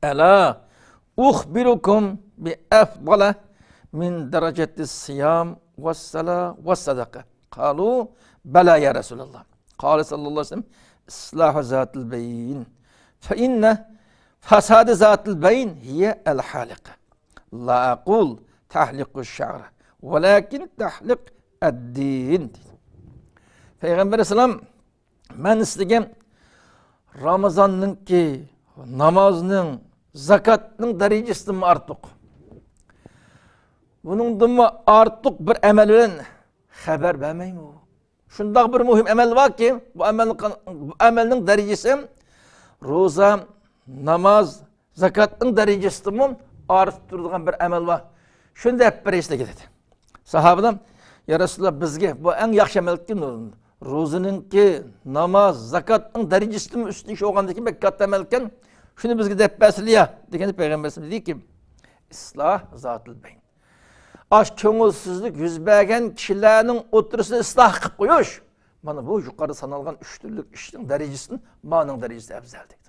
ألا أخبركم بأفضل من درجة الصيام والصلاة والصدقة؟ قالوا بلى يا رسول الله. قال صلى الله عليه وسلم إصلاح ذات البين، فإن فساد ذات البين هي الحالقة. لا أقول تحلق الشعر ولكن تحلق الدين. پەيغەمبەر ئەلەيھىسسالام مەن سىزگە رامىزاننىڭكى نامازنىڭ، زاكاتنىڭ دەرىجىسىدىنمۇ ئارتۇق، بۇنىڭدىنمۇ ئارتۇق بىر ئەمەل بىلەن خەۋەر بەرمەيمۇ؟ شۇنداق بىر مۇھىم ئەمەل باركى، بۇ ئەمەل، بۇ ئەمەلنىڭ دەرىجىسى روزا، ناماز، زاكاتنىڭ دەرىجىسىدىنمۇ ئارتىپ تۇرىدىغان بىر ئەمەل بار. شۇنى دەپ بېرەيسىلەرگە دېدى. ساھابىلەر، يا رەسۇلاللا، بىزگە بۇ ئەڭ ياخشى ئەمەلكەن، روزىنىڭكى، ناماز، زاكاتنىڭ دەرىجىسىدىنمۇ ئۈستۈن ئىش بولغاندىكىن بەك كاتتا ئەمەلكەن، شۇنى بىزگە دەپ بەرسىلە يا دېگەندە پەيغەمبەرىمىز دېدىكى، ئىسلاھ زاتىل بەين. ئاش كۆڭۈلسىزلىك يۈز بەرگەن كىشىلەرنىڭ ئوتتۇرىسىنى ئىسلاھ قىلىپ قويۇش. مانا بۇ يۇقىرىدا سانالغان ئۈچ تۈرلۈك ئىشنىڭ دەرىجىسىدىن مانىڭ دەرىجىسى ئەۋزەل دېدى.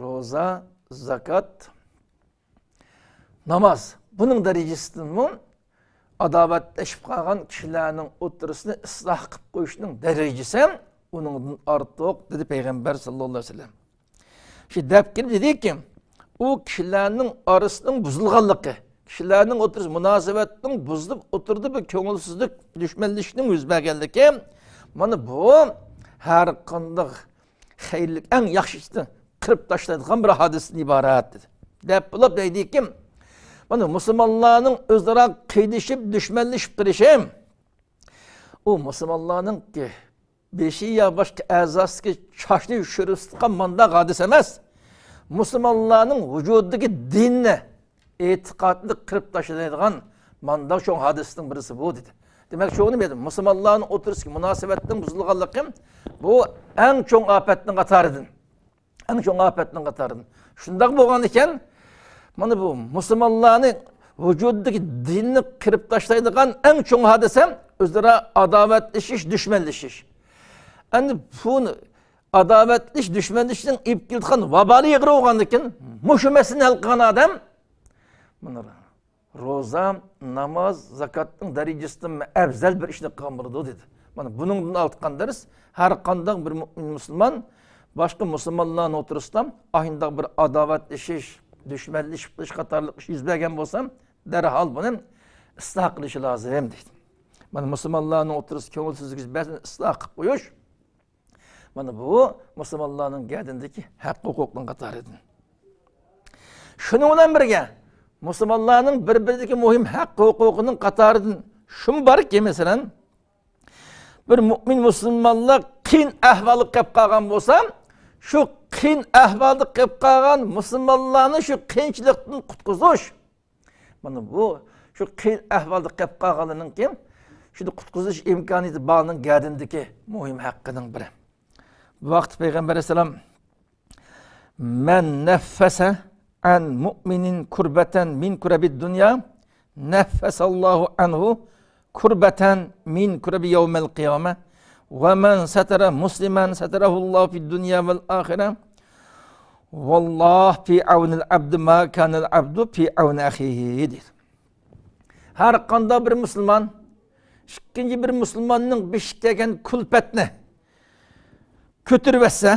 روزا، زاكات، ناماز. بۇنىڭ دەرىجىسىدىنمۇ ئاداۋەتلىشىپ قالغان كىشىلەرنىڭ ئوتتۇرىسىنى ئىسلاھ قىلىپ قويۇشنىڭ دەرىجىسى ئۇنىڭدىن ئارتۇق، دېدى پەيغەمبەر ساللاللاھۇ ئەلەيھى ۋەسەللەم. شۇ دەپ كېلىپ دېدىكى، ئۇ كىشىلەرنىڭ ئارىسىنىڭ بۇزۇلغانلىقى، كىشىلەرنىڭ ئوتتۇرىسى مۇناسىۋەتنىڭ بۇزۇلۇپ، ئوتتۇرىدا بىر كۆڭۈلسىزلىك، دۈشمەنلىشىشنىڭ يۈز بەرگەنلىكى، مانا بۇ ھەر قانداق خەيرلىك، ئەڭ ياخشى ئىشنى قىرىپ تاشلايدىغان بىر ھادىسىدىن ئىبارەت دېدى. دەپ بولۇپ دەيدىكى، مانا مۇسۇلمانلارنىڭ ئۆزئارا قىينىشىپ، دۈشمەنلىشىپ قېلىشى، ئۇ مۇسۇلمانلارنىڭكى بېشى يا باشقا ئەزاسىدىكى چاچنى چۈشۈرۈۋېتىدىغان مانداق ھادىسە ئەمەس. مۇسۇلمانلارنىڭ ۋۇجۇدىدىكى دىننى، ئېتىقادنى قىرىپ تاشلايدىغان مانداق چوڭ ھادىسىنىڭ بىرسى بۇ، دېدى. دېمەك، شۇ نېمە دېدى؟ مۇسۇلمانلارنىڭ ئوتتۇرىسىدىكى مۇناسىۋەتنىڭ بۇزۇلغانلىقى، بۇ ئەڭ چوڭ ئاپەتنىڭ قاتارىدىن. ئەڭ چوڭ ئاپەتنىڭ قاتارىدىن. شۇنداق بولغان ئىكەن، مانا بۇ مۇسۇلمانلارنى ۋۇجۇدىدىكى دىننى قىرىپ تاشلايدىغان ئەڭ چوڭ ھادىسە ئۆزئارا ئاداۋەتلىشىش، دۈشمەنلىشىش. ئەمدى بۇ ئاداۋەتلىشىش، دۈشمەنلىشىشنىڭ ئېلىپ كېلىدىغان ۋابالى ئېغىر بولغاندىكىن، مۇشۇ مەسىلىنى ھەل قىلغان ئادەم، مانا، روزا، ناماز، زاكاتنىڭ دەرىجىسىدىن ئەۋزەل بىر ئىشنى قىلغان بولىدۇ، دېدى. مانا بۇنىڭدىن ئالغان دەرس، ھەر قانداق بىر مۇئمىن مۇسۇلمان باشقا مۇسۇلمانلارنىڭ ئوتتۇرىسىدا ئاينداق بىر ئاداۋەتلىشىش، دۈشمەنلىشىپ قېلىش قاتارلىق ئىش يۈز بەرگەن بولسا، دەرھال بۇنى ئىسلاھ قىلىشى لازىم، دېدى. مانا مۇسۇلمانلارنىڭ ئوتتۇرىسىدا كۆڭۈلسىزلىك يۈز بەرسە، ئىسلاھ قىلىپ قويۇش. مانا بۇ مۇسۇلمانلارنىڭ گەدىنىدىكى ھەق ھوقۇقنىڭ قاتارىدىن. شۇنىڭ بىلەن بىرگە، مۇسۇلمانلارنىڭ بىر-بىرىدىكى مۇھىم ھەق ھوقۇقىنىڭ قاتارىدىن شۇمۇ باركى، مەسىلەن، بىر مۇئمىن مۇسۇلمانلار قىيىن ئەھۋالغا قېلىپ قالغان بولسا، شۇ قىيىن ئەھۋالدا قېلىپ قالغان مۇسۇلمانلارنى شۇ قىيىنچىلىقتىن قۇتقۇزۇش. مانا بۇ شۇ قىيىن ئەھۋالدا قېلىپ قالغانلارنىڭكى شۇنى قۇتقۇزۇش ئىمكانىيىتى بارنىڭ گەدىنىدىكى مۇھىم ھەققىنىڭ بىرى. بۇ ۋاقىتتا پەيغەمبەر ئەلەيھىسسالام، مەن نەففەسە ئەن مۇئمىنىن كۇربەتەن مىن كۇرەبىد دۇنيا، نەففەسەللاھۇ ئەنھۇ كۇربەتەن مىن كۇرەبى يەۋمەل قىيامە، ۋە مەن سەتەرە مۇسلىمەن سەتەرەھۇللاھۇ فىد دۇنيا ۋەل ئاخىرە، ۋاللاھۇ فى ئەۋنىل ئەبدى ما كانەل ئەبدۇ فى ئەۋنى ئەخىھى، دېدى. ھەر قانداق بىر مۇسۇلمان ئىككىنچى بىر مۇسۇلماننىڭ بېشىغا كەلگەن كۈلپەتنى، كۆتۈرۈۋەتسە،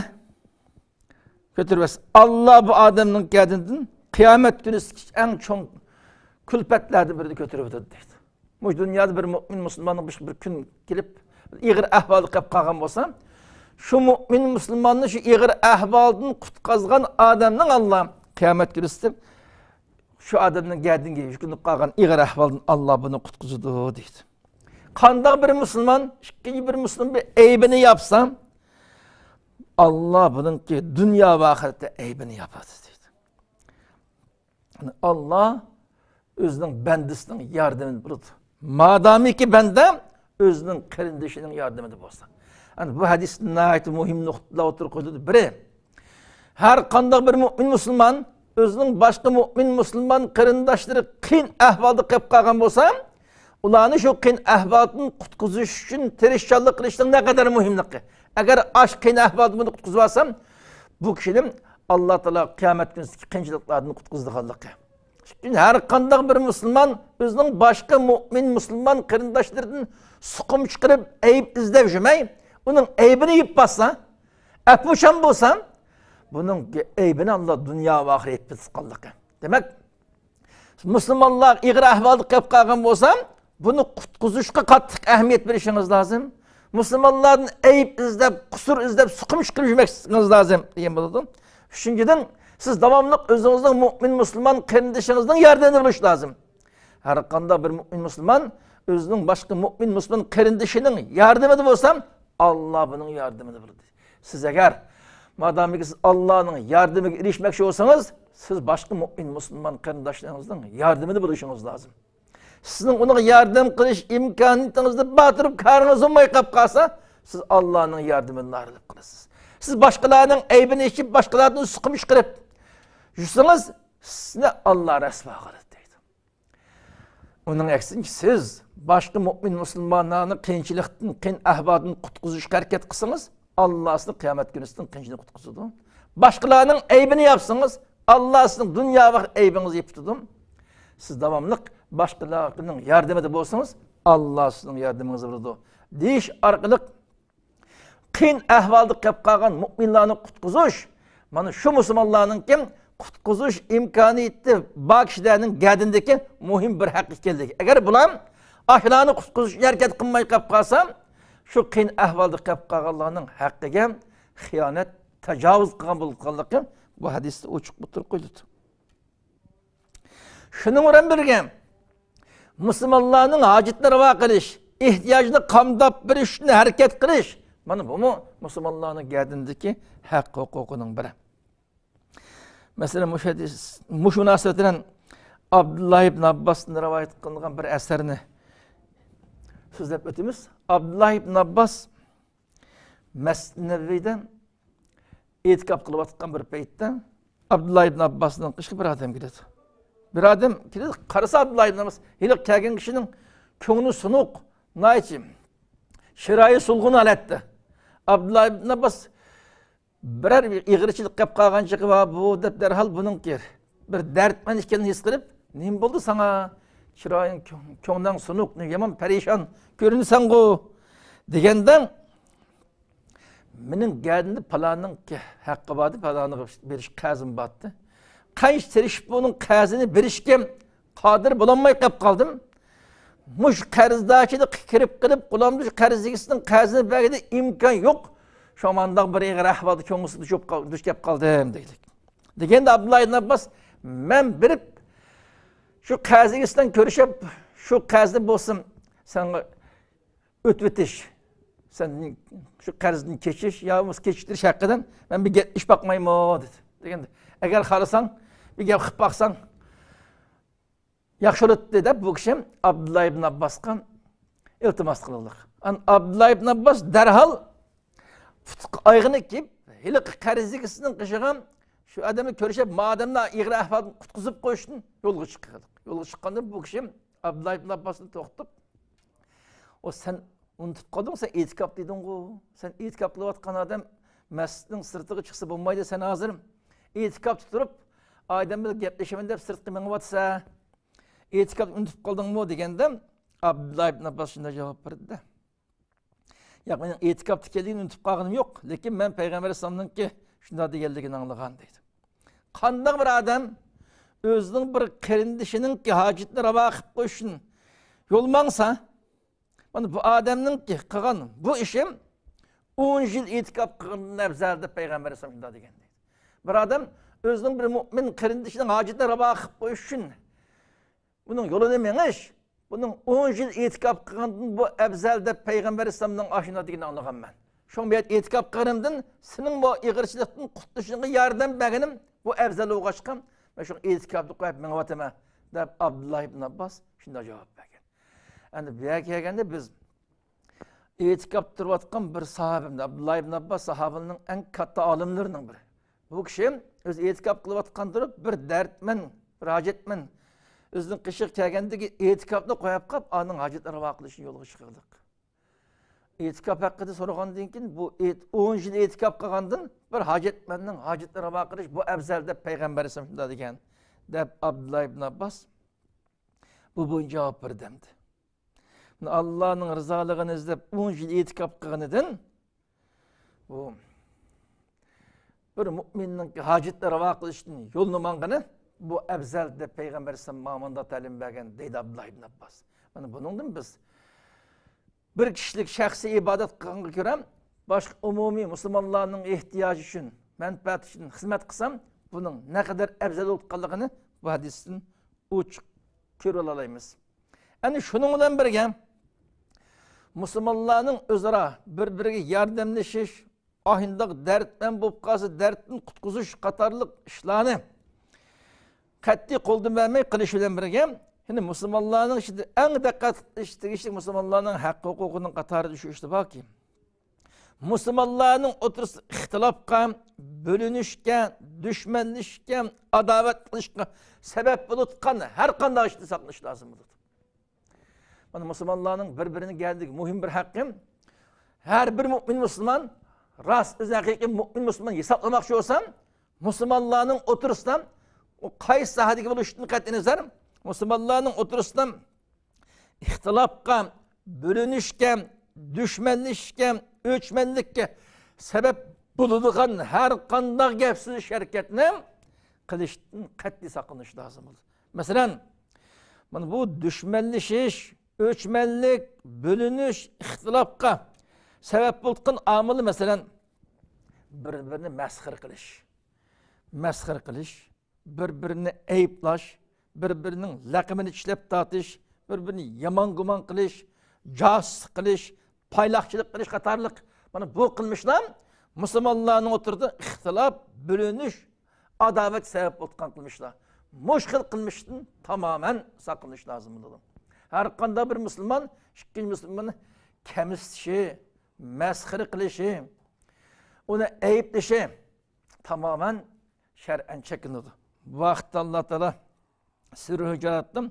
كۆتۈرۈۋەتسە، ئاللا بۇ ئادەمنىڭ گەدىنىدىن قىيامەت كۈنى ئەڭ چوڭ كۈلپەتلەردىن بىرىنى كۆتۈرۈۋېتىدۇ دەيدۇ. مۇشۇ دۇنيادا بىر مۆمىن مۇسۇلماننىڭ بىر، بىر كۈن كېلىپ، ئېغىر ئەھۋالدا قېلىپ قالغان بولسا، شۇ مۆمىن مۇسۇلماننى شۇ ئېغىر ئەھۋالدىن قۇتقۇزغان ئادەمنىڭ ئاللا قىيامەت كۈنى شۇ ئادەمنىڭ گەدىنىگە يۈكۈنۈپ قالغان ئېغىر ئەھۋالدىن ئاللا بۇنى قۇتقۇزىدۇ دەيدۇ. قانداق بىر مۇسۇلمان ئىككىنچى بىر مۇسۇلمان بىر ئەيبىنى ياپسا، ئاللا بۇنىڭكى دۇنيا ۋە ئاخىرەتتە ئەيبىنى ياپىدۇ دەيدۇ. يەنى ئاللا ئۆزىنىڭ بەندىسىنىڭ ياردىمىدە بولىدۇ. مادامىكى بەندە ئۆزىنىڭ قېرىندىشىنىڭ ياردىمىدە بولسا. يەنى بۇ ھەدىستە ناھايىتى مۇھىم نۇقتىلار ئوتتۇرىغا قويۇلىدۇ. بىرى، ھەر قانداق بىر مۆمىن مۇسۇلمان ئۆزىنىڭ باشقا مۆمىن مۇسۇلمان قېرىنداشلىرى قىيىن ئەھۋالدا قېلىپ قالغان بولسا، ئۇلارنى شۇ قىيىن ئەھۋالدىن قۇتقۇزۇش ئۈچۈن تىرىشچانلىق قىلىشنىڭ نەقەدەر مۇھىملىقى. ئەگەر ئاشۇ قىيىن ئەھۋالدىن بۇنى قۇتقۇزۇۋالسام، بۇ كىشىنى ئاللا تائالا قىيامەت كۈنىسىدىكى قىيىنچىلىقلاردىن قۇتقۇزىدىغانلىقى. شۇنىڭ ئۈچۈن ھەر قانداق بىر مۇسۇلمان ئۆزىنىڭ باشقا مۆمىن مۇسۇلمان قېرىنداشلىرىدىن سۇقۇم چىقىرىپ، ئەيىب ئىزدەپ يۈرمەي، ئۇنىڭ ئەيىبىنى يېپىپ بارسا، ئەپۇچان بولسا، بۇنىڭ ئەيىبىنى ئاللا دۇنيا ۋە ئاخىرەتتە قىلغانلىقى. دېمەك، مۇسۇلمانلار ئېغىر ئەھۋالدا قېلىپ قالغان بولسا، بۇنى قۇتقۇزۇشقا قاتتىق ئەھمىيەت بېرىشىڭىز لازىم. مۇسۇلمانلاردىن ئەيىب ئىزدەپ، قۇسۇر ئىزدەپ، سۇقۇم چىقىرىپ يۈرمەسلىكىڭىز لازىم دېگەن بولىدۇ. ئۈچىنچىدىن، سىز داۋاملىق ئۆزىڭىزنىڭ مۆمىن مۇسۇلمان قېرىندىشىڭىزنىڭ ياردىمىدە بولۇش لازىم. ھەر قانداق بىر مۆمىن مۇسۇلمان ئۆزىنىڭ باشقا مۆمىن مۇسۇلمان قېرىندىشىنىڭ ياردىمىدە بولسا، ئاللا بۇنىڭ ياردىمىدە بولىدۇ. سىز ئەگەر مادامىكى سىز ئاللانىڭ ياردىمىگە ئېرىشمەكچى بولسىڭىز، سىز باشقا مۆمىن مۇسۇلمان قېرىنداشلىرىڭىزنىڭ ياردىمىدە بولۇشىڭىز لازىم. سىزنىڭ ئۇنىڭغا ياردەم قىلىش ئىمكانىيىتىڭىزنى بار تۇرۇپ كارىڭىز بولماي قېلىپ قالسا، سىز ئاللانىڭ ياردىمىدىن ئايرىلىپ قالىسىز. سىز باشقىلارنىڭ ئەيىبىنى ئېچىپ، باشقىلاردىن سۇقۇم چىقىرىپ يۈرسىڭىز، سىزنى ئاللا رەسۋا قىلىدۇ دەيدۇ. ئۇنىڭ ئەكسىچە، سىز باشقا مۆمىن مۇسۇلمانلارنى قىيىنچىلىقتىن، قىيىن ئەھۋالدىن قۇتقۇزۇشقا ھەرىكەت قىلسىڭىز، ئاللا سىزنى قىيامەت كۈنى سىزدىن قىيىنچىلىقتىن قۇتقۇزىدۇ. باشقىلارنىڭ ئەيىبىنى ياپسىڭىز، ئاللا سىزنىڭ دۇنيا ۋە ئەيىبىڭىزنى يېپىتىدۇ. سىز داۋاملىق باشقىلارنىڭ ياردىمىدە بولسىڭىز، ئاللا سىزنىڭ ياردىمىڭىزنى بېرىدۇ دېيىش ئارقىلىق، قىيىن ئەھۋالدا قېلىپ قالغان مۆمىنلارنى قۇتقۇزۇش، مانا شۇ مۇسۇلمانلارنىڭكى قۇتقۇزۇش ئىمكانىيىتى بار كىشىلەرنىڭ گەدىنىدىكى مۇھىم بىر ھەق ئىكەنلىكى. ئەگەر بۇلار ئاشۇلارنى قۇتقۇزۇشقا ھەرىكەت قىلماي قېلىپ قالسا، شۇ قىيىن ئەھۋالدا قېلىپ قالغانلارنىڭ ھەققىگە خىيانەت، تاجاۋۇز قىلغان بولغانلىقى بۇ ھەدىستە ئوچۇق ئوتتۇرىغا قويۇلىدۇ. شۇنىڭ بىلەن بىرگە، مۇسۇلمانلارنىڭ ھاجىتىنى راۋا قىلىش، ئېھتىياجىنى قامداپ بېرىش ئۈچۈن ھەرىكەت قىلىش، مانا بۇمۇ مۇسۇلمانلارنىڭ گەدىنىدىكى ھەق ھوقۇقىنىڭ بىرى. مەسىلەن، مۇشۇ ھەدىس، مۇشۇ مۇناسىۋەت بىلەن ئابدۇللا ئىبن ئابباستىن رىۋايەت قىلىنغان بىر ئەسەرنى سۆزلەپ ئۆتىمىز. ئابدۇللا ئىبن ئابباس مەسجىد نەبىۋىدە ئېتىكاپ قىلىۋاتقان بىر پەيتتە ئابدۇللا ئىبن ئابباسنىڭ قېشىغا بىر ئادەم كېلىدۇ. بىر ئادەم كېلىدۇ، قارىسا ئابدۇللا ئىبن ئابباس ھېلىقى كەلگەن كىشىنىڭ كۆڭلى سۇنۇق، ناھايىتى چىرايى سولغۇن ھالەتتە. ئابدۇللا ئىبن ئابباس بىرەر ئېغىرچىلىق قىلىپ قالغان چېغى بار بۇ دەپ دەرھال بۇنىڭكى بىر دەردمەن ئىكەنلىكىنى ھېس قىلىپ، نېمە بولدى ساڭا؟ چىرايىڭ، كۆڭ-، كۆڭلۈڭ سۇنۇق، يامان پەرىشان كۆرۈنىسەنغۇ دېگەندە، مېنىڭ گەدىنىمدە پالاننىڭ ھەققى باردى، پالانىغا بېرىش قەرزىم باردى. قانچە تىرىشىپ بۇنىڭ قەرزىنى بېرىشكە قادىر بولالماي قېلىپ قالدىم. مۇشۇ قەرزدارچىلىققا كىرىپ قېلىپ، قولۇمدا شۇ قەرز ئىگىسىنىڭ قەرزىنى بەرگىلى ئىمكان يوق. شۇڭا مانداق بىر ئېغىر ئەھۋالدا كۆڭۈلسىز دۇچ كەپ قالدىم دېگەن. دېگەندە ئابدۇللا ئىبن ئابباس، مەن بېرىپ شۇ قەرز ئىگىسى بىلەن كۆرۈشۈپ، شۇ قەرزنى بولسۇن ساڭا ئۆتۈۋېتىش، سەن شۇ قەرزدىن كېچىش يا بولمىسا كېچىكتۈرۈش ھەققىدە مەن بىر گەپ ئېلىشىپ باقمايمۇ دېدى. دېگەندە، ئەگەر خالىساڭ، بىر گەپ قىلىپ باقساڭ ياخشى بولاتتى دەپ بۇ كىشى ئابدۇللا ئىبن ئابباسقا ئىلتىماس قىلغانلىق. ئان-، ئابدۇللا ئىبن ئابباس دەرھال پۇتىغا ئايىغىنى كىيىپ، ھېلىقى قەرز ئىگىسىنىڭ قېشىغا شۇ ئادەمنى كۆرۈشۈپ، ما ئادەمنى ئېغىر ئەھۋالدىن قۇتقۇزۇپ قويۇشتىن يولغا چىققان. يولغا چىققاندىن بۇ كىشى ئابدۇللا ئىبن ئابباسنى توختىتىپ، ئۇ سەن ئۇنتۇپ قالدىڭ، سەن ئېتىكاپ دېدىڭغۇ. سەن ئېتىكاپ قىلىۋاتقان ئادەم مەسچىتنىڭ سىرتىغا چىقسا بولمايدۇ، سەن ھازىر ئېتىكاپتا تۇرۇپ، ئادەم بىلەن گەپلىشىمەن دەپ سىرتقا مېڭىۋاتىسەن. ئېتىكاپنى ئۇنتۇپ قالدىڭمۇ دېگەندە، ئابدۇللا ئىبن ئابباس شۇنداق جاۋاب بەردى-دە. ياق، مېنىڭ ئېتىكاپتا ئىكەنلىكىنى ئۇنتۇپ قالغىنىم يوق، لېكىن مەن پەيغەمبەر ئەلەيھىسسالامنىڭكى شۇنداق دېگەنلىكىنى ئاڭلىغان دەيدۇ. قانداق بىر ئادەم ئۆزىنىڭ بىر قېرىندىشىنىڭكى ھاجىتىنى راۋا قىلىپ قويۇش ئۈچۈن يول ماڭسا، مانا بۇ ئادەمنىڭكى قىلغان بۇ ئىشى ئون يىل ئېتىكاپ قىلغاندىن ئەۋزەل دەپ پەيغەمبەر ئەلەيھىسسالام شۇنداق دېگەن دەيدۇ. بىر ئادەم ئۆزىنىڭ بىر مۇئمىن قېرىندىشىنىڭ ھاجىتىنى راۋا قىلىپ قويۇش ئۈچۈن بۇنىڭ يولىنى مېڭىش، بۇنىڭ ئون يىل ئېتىكاپ قىلغاندىن بۇ ئەۋزەل دەپ پەيغەمبەر ئەلەيھىسسالامنىڭ ئاشۇنداق دېگىنىنى ئاڭلىغانمەن. شۇڭا بۇ يەردە ئېتىكاپ قىلغىنىمدىن سېنىڭ بۇ ئېغىرچىلىقتىن قۇتۇلۇشۇڭغا ياردەم بەرگىنىم بۇ ئەۋزەل بولغاچقا، مەن شۇ ئېتىكاپنى قويۇپ مېڭىۋاتىمەن، دەپ ئابدۇللا ئىبن ئابباس شۇنداق جاۋاب بەرگەن. ئەمدى بۇ يەرگە كەلگەندە بىز ئېتىكاپتا تۇرۇۋاتقان بىر ساھابىمىز، ئابدۇللا ئىبن ئابباس ساھابىنىڭ ئەڭ كاتتا ئالىملىرىنىڭ بىرى. بۇ كىشى ئۆزى ئېتىكاپ قىلىۋاتقان تۇرۇپ، بىر دەردمەن، بىر ھاجەتمەن ئۆزىنىڭ قېشىغا كەلگەندىكى ئېتىكاپنى قويۇپ قاپ، ئانىڭ ھاجىتىنى راۋا قىلىشنى يولغا چىقاردۇق. ئېتىكاپ ھەققىدە سورىغاندىن كېيىن، بۇ ئېت-، ئون يىل ئېتىكاپ قىلغاندىن بىر ھاجەتمەننىڭ ھاجىتىنى راۋا قىلىش بۇ ئەۋزەل دەپ پەيغەمبەر ئەلەيھىسسالام شۇنداق دېگەن، دەپ ئابدۇللا ئىبن ئابباس بۇ بويىچە جاۋاب بەردى ئەمدى. ئاللانىڭ رىزالىقىنى ئىزدەپ ئون يىل ئېتىكاپ قىلغىنىدىن بۇ بىر مۇئمىننىڭ ھاجىتىنى راۋا قىلىشتىن يولنى ماڭغىنى بۇ ئەۋزەل دەپ پەيغەمبەر ئەلەيھىسسالام ماڭا مۇنداق تەلىم بەرگەن، دەيدۇ ئابدۇللا ئىبن ئابباس. مانا بۇنىڭدىن بىز بىر كىشىلىك شەخسىي ئىبادەت قىلغانغا كۆرە باشقا ئومۇمىي مۇسۇلمانلارنىڭ ئېھتىياجى ئۈچۈن، مەنپەئەتى ئۈچۈن خىزمەت قىلسام، بۇنىڭ نەقەدەر ئەۋزەل بولۇپ قالغىنى بۇ ھەدىستىن ئوچۇق كۆرۈۋالالايمىز. ئەنە شۇنىڭ بىلەن بىرگە، مۇسۇلمانلارنىڭ ئۆزئارا بىر-بىرىگە ياردەملىشىش، ئاينداق دەردمەن بولۇپ قالسا، دەردتىن قۇتقۇزۇش قاتارلىق ئىشلارنى قەتئىي قولدىن بەرمەي قىلىش بىلەن بىرگە، يەنە مۇسۇلمانلارنىڭ ئىچىدە ئەڭ دىققەت قىلىش تېگىشلىك مۇسۇلمانلارنىڭ ھەق ھوقۇقىنىڭ قاتارىدا شۇ ئىشلار باركى، مۇسۇلمانلارنىڭ ئوتتۇرىسىدا ئىختىلاپقا، بۆلۈنۈشكە، دۈشمەنلىشىشكە، ئاداۋەت قىلىشقا سەۋەب بولۇۋاتقان ھەر قانداق ئىشتىن ساقلىنىش لازىم بولىدۇ. مانا مۇسۇلمانلارنىڭ بىر-بىرىنى گەلدىكى مۇھىم بىر ھەققى، ھەر بىر مۇئمىن مۇسۇلمان، راست ئۆزىنى ھەقىقىي مۇئمىن مۇسۇلمان ھېسابلىماقچى بولسا، مۇسۇلمانلارنىڭ ئوتتۇرىسىدا، ئۇ قايسى ساھەدىكى بولۇشىدىن قەتئىينەزەر، مۇسۇلمانلارنىڭ ئوتتۇرىسىدا ئىختىلاپقا، بۆلۈنۈشكە، دۈشمەنلىشىشكە، ئۆچمەنلىككە سەۋەب بولىدىغان ھەر قانداق گەپ سۆزلىشىش ھەرىكەتنى قىلىشتىن قەتئىي ساقلىنىش لازىم بولىدۇ. مەسىلەن، مانا بۇ دۈشمەنلىشىش، ئۆچمەنلىك، بۆلۈنۈش، ئىختىلاپقا سەۋەب بولىدىغان ئامىل، مەسىلەن، بىر-بىرىنى مەسخىرە قىلىش، مەسخىرە قىلىش، بىر-بىرىنى ئەيىبلەش، بىر-بىرىنىڭ لەقىمىنى چىشلەپ تارتىش، بىر-بىرىنى يامان گۇمان قىلىش، جاسۇسلۇق قىلىش، پايلاقچىلىق قىلىش قاتارلىق، مانا بۇ قىلمىشلار مۇسۇلمانلارنىڭ ئوتتۇرىدا ئىختىلاپ، بۆلۈنۈش، ئاداۋەت سەۋەب بولىدىغان قىلمىشلار. مۇشۇ خىل قىلمىشتىن تامامەن ساقلىنىش لازىم بولىدۇ. ھەر قانداق بىر مۇسۇلمان ئىككىنچى مۇسۇلماننى كەمسىتىشى، مەسخىرە قىلىشى، ئۇنى ئەيىبلىشى تامامەن شەرئەن چەكلىنىدۇ. بۇ ھەقتە ئاللا تائالا سۈرە ھۇجراتتا،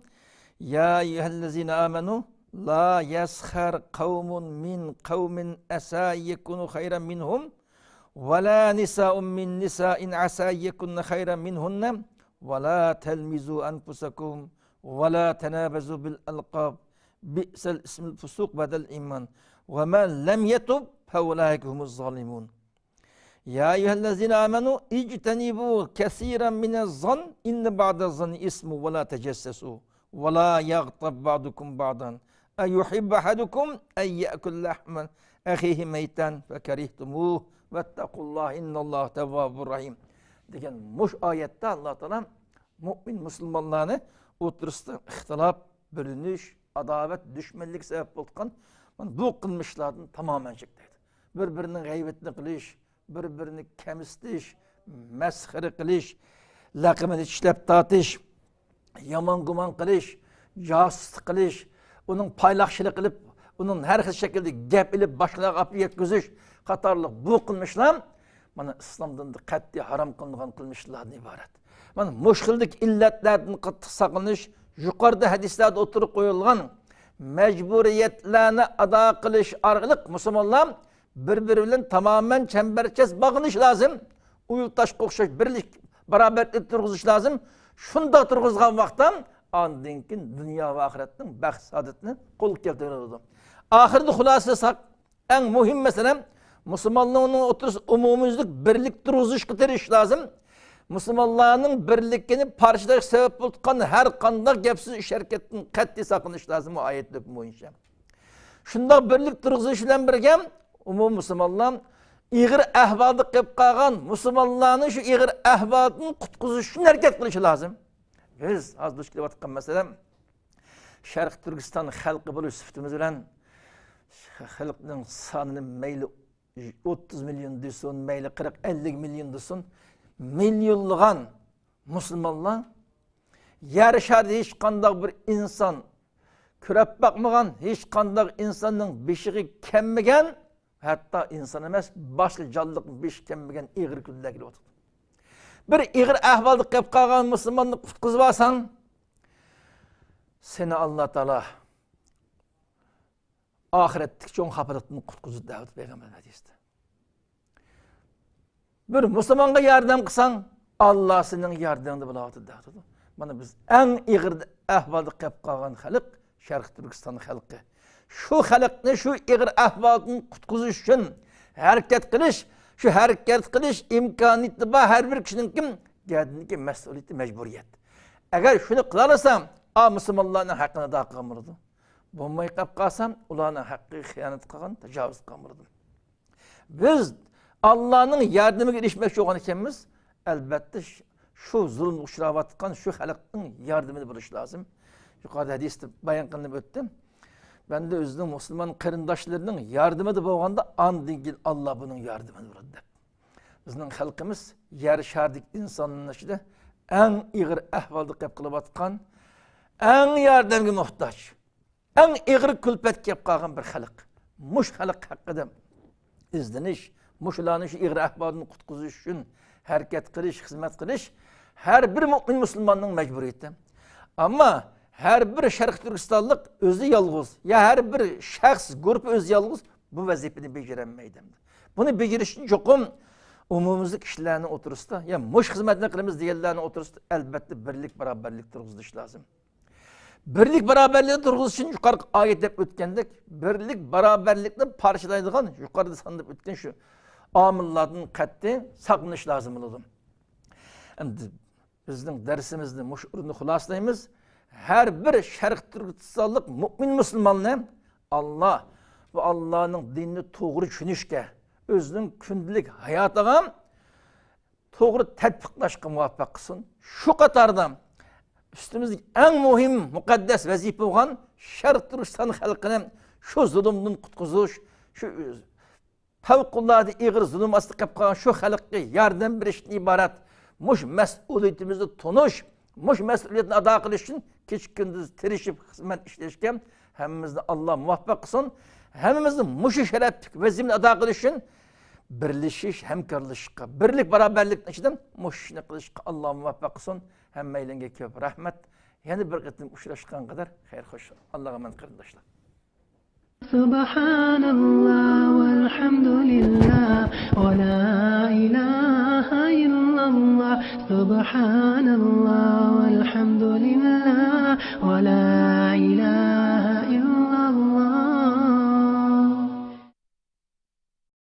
يا أيها الذين آمنوا لا يسخر قوم من قوم عسى أن يكونوا خيرا منهم ولا نساء من نساء عسى أن يكن خيرا منهن ولا تلمزوا أنفسكم ولا تنابزوا بالألقاب بئس الاسم الفسوق بعد الإيمان ومن لم يتب فأولئك هم الظالمون. يا أيها الذين آمنوا اجتنبوا كثيرا من الظن إن بعض الظن إثم ولا تجسسوا ولا يغتب بعضكم بعضا أيحب أحدكم أن يأكل لحم أخيه ميتا فكرهتموه واتقوا الله إن الله تواب رحيم دېگەن مۇشۇ ئايەتتە ئاللا تائالا مۇئمىن مۇسۇلمانلارنى ئوتتۇرىسىدا ئىختىلاپ، بۆلۈنۈش، ئاداۋەت، دۈشمەنلىك سەۋەب بولىدىغان مانا بۇ قىلمىشلاردىن تامامەن چەكلەيدۇ. بىر-بىرىنىڭ غەيۋىتىنى قىلىش، بىر-بىرىنى كەمسىتىش، مەسخىرە قىلىش، لەقىمىنى چىشلەپ تارتىش، يامان گۇمان قىلىش، جاسۇسلۇق قىلىش، ئۇنىڭ پايلاقچىلىق قىلىپ، ئۇنىڭ ھەر خىل شەكىلدە گەپ ئېلىپ باشقىلارغا ئاپىرىپ يەتكۈزۈش قاتارلىق بۇ قىلمىشلار مانا ئىسلام دىنىدا قەتئىي ھارام قىلىنغان قىلمىشلاردىن ئىبارەت. مانا مۇشۇ خىلدىكى ئىللەتلەردىن قاتتىق ساقلىنىش، يۇقىرىدا ھەدىسلەردە ئوتتۇرىغا قويۇلغان مەجبۇرىيەتلەرنى ئادا قىلىش ئارقىلىق مۇسۇلمانلار بىر-بىرى بىلەن تامامەن چەمبەرچاس باغلىنىش لازىم. ئۇيۇل تاشقا ئوخشاش بىرلىك، باراۋەرلىك تۇرغۇزۇش لازىم. شۇنداق تۇرغۇزغان ۋاقىتتا ئاندىن كېيىن دۇنيا ۋە ئاخىرەتنىڭ بەخت سائادىتىنى قولغا كەلتۈرۈپ بولىدۇ. ئاخىرىدا خۇلاسە قىلساق، ئەڭ مۇھىم مەسىلە، مۇسۇلمانلارنىڭ ئوتتۇرىسىدا ئومۇميۈزلۈك بىرلىك تۇرغۇزۇشقا تىرىشىش لازىم. مۇسۇلمانلارنىڭ بىرلىكىنى پارچىلاش سەۋەب بولۇپ تۇرغان ھەر قانداق گەپ سۆز، ئىش ھەرىكەتتىن قەتئىي ساقلىنىش لازىم، بۇ ئايەت ھۆكمى بويىچە. شۇنداق بىرلىك تۇرغۇزۇش بىلەن بىرگە، ئومۇمىي مۇسۇلمانلار ئېغىر ئەھۋالدا قېلىپ قالغان مۇسۇلمانلارنى شۇ ئېغىر ئەھۋالدىن قۇتقۇزۇش ئۈچۈن ھەرىكەت قىلىشى لازىم. بىز ھازىر دۇچ كېلىۋاتقان مەسىلە، شەرقىي تۈركىستان خەلقى بولۇش سۈپىتىمىز بىلەن خەلقنىڭ سانىنى مەيلى ئوتتۇز مىليون دېسۇن، مەيلى قىرىق، ئەللىك مىليون دېسۇن، مىليونلىغان مۇسۇلمانلار يەر شارىدا ھېچقانداق بىر ئىنسان كۆرۈپ باقمىغان، ھېچقانداق ئىنساننىڭ بېشىغا كەلمىگەن، ھەتتا ئىنسان ئەمەس، باشقا جانلىقنىڭ بېشىغا كەلمىگەن ئېغىر كۈنلەر كېلىۋاتىدۇ. بىر ئېغىر ئەھۋالدا قېلىپ قالغان مۇسۇلماننى قۇتقۇزۇۋالساڭ، سېنى ئاللا تائالا ئاخىرەتتىكى چوڭ خاپىلىقتىن قۇتقۇزىدۇ دەۋاتىدۇ پەيغەمبەر ھەدىستە. بىر مۇسۇلمانغا ياردەم قىلساڭ، ئاللا سېنىڭ ياردىمىڭدە بولاۋاتىدۇ دەۋاتىدۇ. مانا بىز ئەڭ ئېغىر ئەھۋالدا قېلىپ قالغان خەلق شەرقىي تۈركىستان خەلقى. شۇ خەلقنى شۇ ئېغىر ئەھۋالدىن قۇتقۇزۇش ئۈچۈن ھەرىكەت قىلىش، شۇ ھەرىكەت قىلىش ئىمكانىيىتى بار ھەر بىر كىشىنىڭكى گەدىنىدىكى مەسئۇلىيىتى، مەجبۇرىيەت. ئەگەر شۇنى قىلالىسا، ئا مۇسۇلمانلارنىڭ ھەققىنى ئادا قىلغان بولىدۇ. بولماي قېلىپ قالسا، ئۇلارنىڭ ھەققىگە خىيانەت قىلغان، تاجاۋۇز قىلغان بولىدۇ. بىز ئاللانىڭ ياردىمىگە ئېرىشمەكچى بولغان ئىكەنمىز، ئەلبەتتە، ش-، شۇ زۇلۇمغا ئۇچراۋاتقان شۇ خەلقنىڭ ياردىمىدە بولۇش لازىم. يۇقىرىدا ھەدىستە بايان قىلىنىپ ئۆتتى. بەندە ئۆزىنىڭ مۇسۇلمان قېرىنداشلىرىنىڭ ياردىمىدە بولغاندا، ئاندىن كېيىن ئاللا بۇنىڭ ياردىمىدە بولىدۇ، دەپ. بىزنىڭ خەلقىمىز يەر شارىدىكى ئىنسانلارنىڭ ئىچىدە ئەڭ ئېغىر ئەھۋالدا قېلىپ قېلىۋاتقان، ئەڭ ياردەمگە موھتاج، ئەڭ ئېغىر كۈلپەتكە كېلىپ قالغان بىر خەلق. مۇشۇ خەلق ھەققىدە ئىزدىنىش، مۇشۇلارنى شۇ ئېغىر ئەھۋالدىن قۇتقۇزۇش ئۈچۈن ھەرىكەت قىلىش، خىزمەت قىلىش ھەر بىر مۆمىن مۇسۇلماننىڭ مەجبۇرىيىتى. ئەمما ھەر بىر شەرقىي تۈركىستانلىق ئۆزى يالغۇز، يا ھەر بىر شەخس، گۇرۇپپا ئۆزى يالغۇز بۇ ۋەزىپىنى بېجىرەلمەيدۇ. بۇنى بېجىرىش ئۈچۈن چوقۇم ئومۇميۈزلۈك كىشىلەرنىڭ ئوتتۇرىسىدا، يا مۇشۇ خىزمەتنى قىلىمىز دېگەنلەرنىڭ ئوتتۇرىسىدا ئەلبەتتە بىرلىك، باراۋەرلىك تۇرغۇزۇش لازىم. بىرلىك، باراۋەرلىكنى تۇرغۇزۇش ئۈچۈن يۇقىرىقى ئايەت دەپ ئۆتكەندەك، بىرلىك، باراۋەرلىكنى پارچىلايدىغان يۇقىرىدا سانىلىپ ئۆتكەن شۇ ئامىللاردىن قەتئىي ساقلىنىش لازىم بولىدۇ. ئەمدى بىزنىڭ دەرسىمىزنى مۇشۇ ئورۇندا خۇلاسىلايمىز. ھەر بىر شەرقىي تۈركىستانلىق مۆمىن مۇسۇلماننى ئاللا، بۇ ئاللانىڭ دىنىنى توغرا چۈشىنىشكە، ئۆزىنىڭ كۈندىلىك ھاياتىغا توغرا تەتبىقلاشقا مۇۋەپپەق قىلسۇن. شۇ قاتاردا ئۈستىمىزدىكى ئەڭ مۇھىم، مۇقەددەس ۋەزىپە بولغان شەرقىي تۈركىستان خەلقىنى شۇ زۇلۇمدىن قۇتقۇزۇش، شۇ پەۋقۇلئاددە ئېغىر زۇلۇم ئاستىدا قېلىپ قالغان شۇ خەلققە ياردەم بېرىشتىن ئىبارەت مۇشۇ مەسئۇلىيىتىمىزنى تونۇش، مۇشۇ مەسئۇلىيەتنى ئادا قىلىش ئۈچۈن كېچە-كۈندۈز تىرىشىپ خىزمەت ئىشلەشكە ھەممىمىزنى ئاللا مۇۋەپپەق قىلسۇن. ھەممىمىزنى مۇشۇ شەرەپلىك ۋەزىپىنى ئادا قىلىش ئۈچۈن بىرلىشىش، ھەمكارلىشىشقا، بىرلىك، باراۋەرلىكنىڭ ئىچىدىن مۇشۇ ئىشنى قىلىشقا ئاللا مۇۋەپپەق قىلسۇن. ھەممەيلەنگە كۆپ رەھمەت. يەنە بىر قېتىم ئۇچراشقان قەدەر خەير خوش. ئاللاغا ئامانەت قېرىنداشلار. سبحان الله والحمد لله ولا إله إلا الله. سبحان الله والحمد لله ولا إله إلا الله.